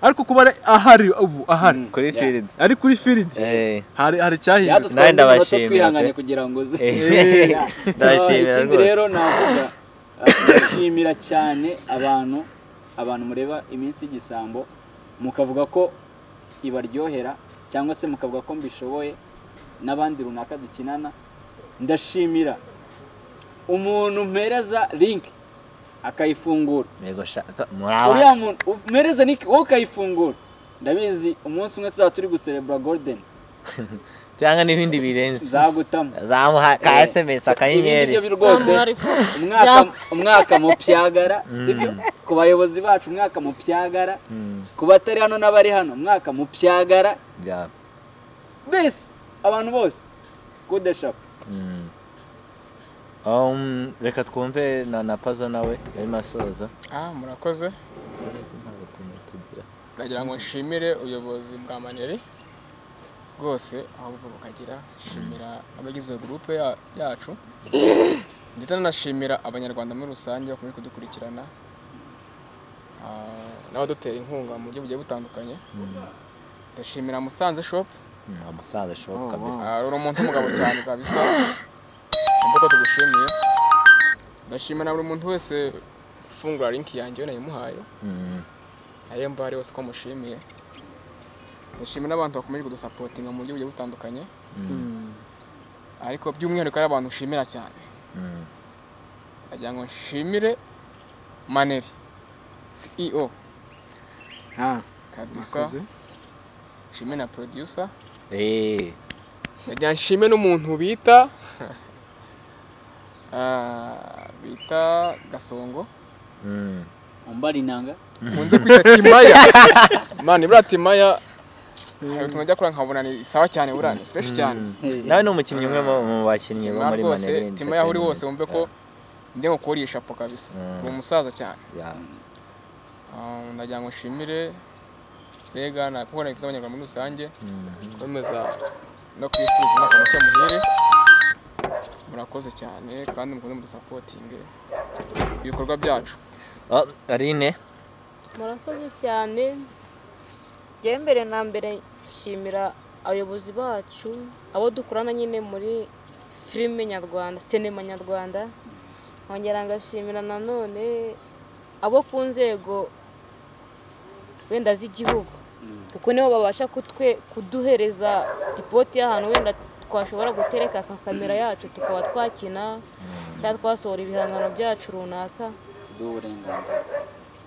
[SPEAKER 3] ariko kuba ahari ubu ahari
[SPEAKER 1] kuri field,
[SPEAKER 3] ari kuri field, hari cyahindutse.
[SPEAKER 1] Nawe ndabashimira
[SPEAKER 2] twihangane kugira ngo ze.
[SPEAKER 1] Ndashimira
[SPEAKER 2] ikindi rero navuga, ndashimira cyane abantu mureba iminsi y'igisambo mukavuga ko ibaryohera, cyangwa se mukavuga ko mbishoboye n'abandi runaka dukinana. Ndashimira umuntu mpereza link akayifungura. Uriya muntu mpereza link wowe ukayifungura, ndabizi umunsi umwe tuzaba turi guserebura golden
[SPEAKER 1] cyangwa n'ibindi birenze,
[SPEAKER 2] nzagutamo,
[SPEAKER 1] zamuha ka SMS akanyenyeri.
[SPEAKER 2] Ibyo rwose umwaka mu pyagara, sibyo? Ku bayobozi bacu umwaka mu pyagara, ku batari hano n'abari hano umwaka mu pyagara. Bese abantu bose kudeshap.
[SPEAKER 1] Reka twumve na Pazo nawe yarimo asoza.
[SPEAKER 6] Murakoze. Ndagira ngo nshimire ubuyobozi bwa Maneri bwose aho buva bukagira, nshimira abagize groupe yacu, ndetse nanashimira abanyarwanda muri rusange bakomeje kudukurikirana n'abadutera inkunga mu buryo bugiye butandukanye. Ndashimira Musanze Shop.
[SPEAKER 1] Musanze Shop kabisa.
[SPEAKER 6] Uri umuntu w'umugabo cyane kabisa. Mvuga ko tugushimiye. Ndashima na buri muntu wese ufungura link yanjye nayimuhaye. Nayo mbari wese ko mushimiye. Ndashima n'abantu bakomeje kudusapotinga mu buryo bugiye butandukanye. Ariko by'umwihariko ari abantu ushimira cyane. Ndagira ngo nshimire Maneri CEO. Kabisa. Nshime na producer. Ndagira nshime n'umuntu bita bita Gasongo.
[SPEAKER 2] Umbari nanga.
[SPEAKER 6] Nkunze kwita Timaya. Mani buriya Timaya utuntu njya kura nkabona ni sawa cyane buriya ni fresh cyane.
[SPEAKER 1] Nawe ni umukinnyi umwe mu bakinnyi bo muri Maneri.
[SPEAKER 6] Timaya aho uri hose wumve ko njye ngukoresha po kabisa. Uri umusaza cyane. Ndagira ngo nshimire mbega na kubona ibiza abanyarwanda muri rusange komeza no kwifuza umwaka mushya muhire. Murakoze cyane kandi mukunde mudusapotinge ibikorwa byacu.
[SPEAKER 1] Aline
[SPEAKER 4] murakoze cyane. Njyewe mbere na mbere nshimira abayobozi bacu abo dukorana nyine muri filime nyarwanda, sinema nyarwanda. Nkongera ngashimira nanone abo ku nzego wenda z'igihugu kuko nibo babasha kuduhereza ripoti y'ahantu wenda twashobora gutereka kamera yacu tukaba twakina cyangwa twasohora ibihangano byacu runaka.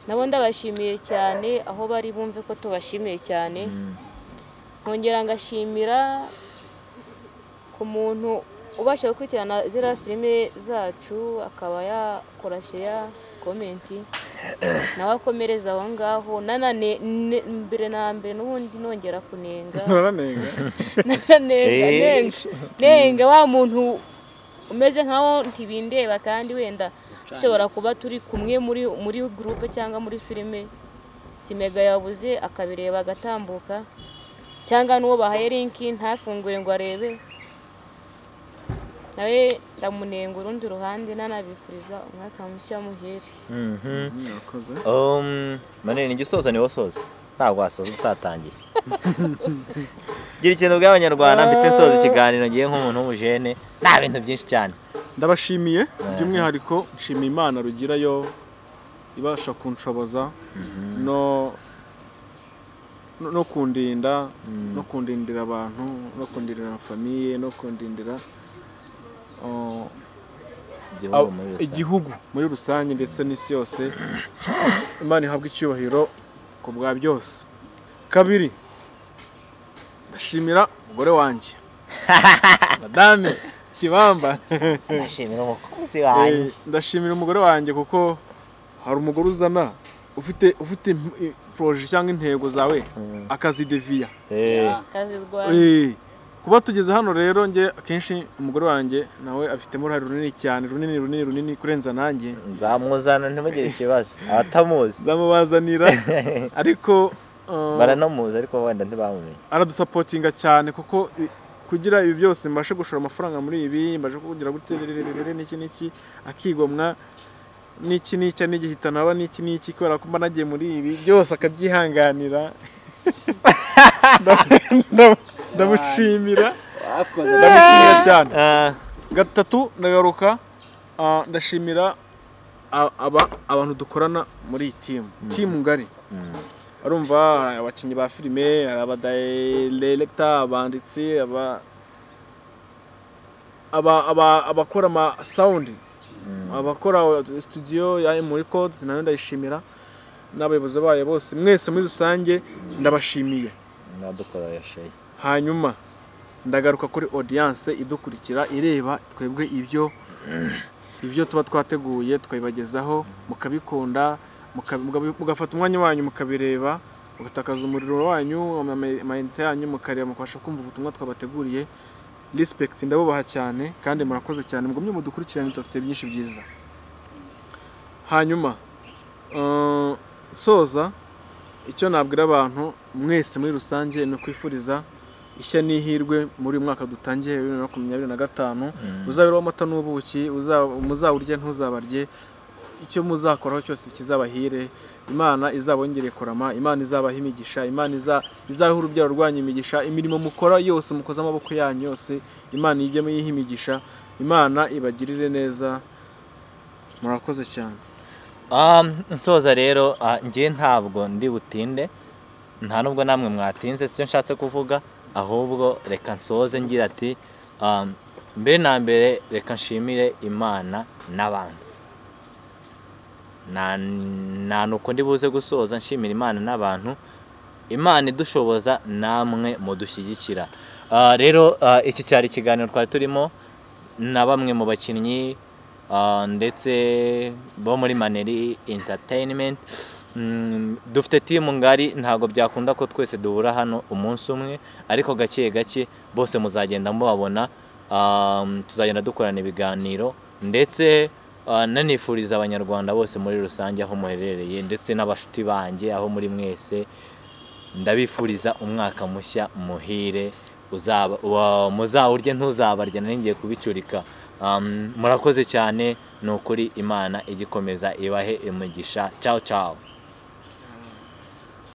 [SPEAKER 4] Nabo ndabashimiye cyane aho bari bumve ko tubashimiye cyane. Nkongera ngashimira ku muntu ubasha gukurikirana ziriya filime zacu akaba yakora share, comment nawe akomereza aho ngaho. Nanane mbere na mbere n'ubundi nongera kunenga nenga wa muntu umeze nkaho ntibindeba kandi wenda ushobora kuba turi kumwe muri groupe cyangwa muri filime Simega yabuze akabireba agatambuka cyangwa n'uwo bahaye link ntafungure ngo arebe nawe ndamunenga urundi ruhande. Nanabifuriza umwaka mushya muhire.
[SPEAKER 1] Maneri nijye usoza ni wosoza ntabwo wasoza utatangiye. Gira ikintu ubwira abanyarwanda mfite nsoza ikiganiro ngiye nk'umuntu w'umujene nta bintu byinshi cyane.
[SPEAKER 3] Ndabashimiye by'umwihariko nshimiye Imana rugira yo ibasha kunshoboza no kundinda no kundindira abantu no kundindira famiye no kundindira igihugu muri rusange ndetse n'isi yose. Imana ihabwe icyubahiro ku bwa byose. Kabiri, ndashimira umugore wanjye Madame Kibamba.
[SPEAKER 1] Ndashimira umukunzi wanjye.
[SPEAKER 3] Ndashimira umugore wanjye kuko hari umugore uzana ufite projet cyangwa intego zawe akazideviya. Kuba tugeze hano rero nge akenshi umugore wanjye nawe afitemo uruhare runini cyane, runini runini runini kurenza nanjye.
[SPEAKER 1] Nzamuzana ntimugire ikibazo abatamuzi
[SPEAKER 3] nzamubazanira ariko
[SPEAKER 1] baranamuzi ariko wenda ntibamumenye.
[SPEAKER 3] Aradusapotinga cyane kuko kugira ibi byose mbashe gushora amafaranga muri ibi mbashe kugira gute n'iki n'iki akigomwa n'iki n'iki n'igihitana aba n'iki n'iki kubera ko mba nagiye muri ibi byose akabyihanganira. Ndamushimira cyane. Gatatu, ndagaruka ndashimira abantu dukorana muri iyi team ngari. Arumva abakinnyi ba filime, abadirector, abanditsi, abakora ama sound, abakora studio ya M Records nayo ndayishimira n'abayobozi bayo bose mwese muri rusange ndabashimiye. Hanyuma ndagaruka kuri audience idukurikira ireba twebwe ibyo tuba twateguye tukabibagezaho mukabikunda mugafata umwanya wanyu mukabireba mugatakaza umuriro wanyu amayinite yanyu mukareba mukabasha kumva ubutumwa twabateguriye. Respect ndabubaha cyane kandi murakoze cyane mugumye mudukurikirane tufite byinshi byiza. Hanyuma soza icyo nabwira abantu mwese muri rusange ni kwifuriza ishya n'ihirwe muri uyu mwaka dutangiye 2025 uzabera amata n'ubuki muzawurye ntuzabarye icyo muzakoraho cyose kizabahire. Imana izabongere kurama, Imana izabaha imigisha, Imana izaha urubyaro rwanyu imigisha, imirimo mukora yose mukoze amaboko yanyu yose Imana ijye muyiha imigisha, Imana ibagirire neza, murakoze cyane.
[SPEAKER 1] Nsoza rero, njye ntabwo ndi butinde, nta nubwo namwe mwatinze, sicyo nshatse kuvuga, ahubwo reka nsoze ngira ati mbere na mbere reka nshimire Imana n'abantu. Nta nuko ndi buze gusoza nshimira Imana n'abantu, Imana idushoboza namwe mudushyigikira. Rero iki cyari ikiganiro twari turimo na bamwe mu bakinnyi ndetse bo muri Maneri Entertainment. Dufite timu ngari, ntabwo byakunda ko twese duhura hano umunsi umwe, ariko gake gake bose muzagenda mubabona. Tuzagenda dukorana ibiganiro, ndetse nanifuriza Abanyarwanda bose muri rusange aho muherereye, ndetse n'abashuti banjye aho muri mwese, ndabifuriza umwaka mushya muhire, muzawurye ntuzabarya, nari ngiye kubicurika. Murakoze cyane, ni ukuri Imana igikomeza ibahe imigisha. Ciao ciao.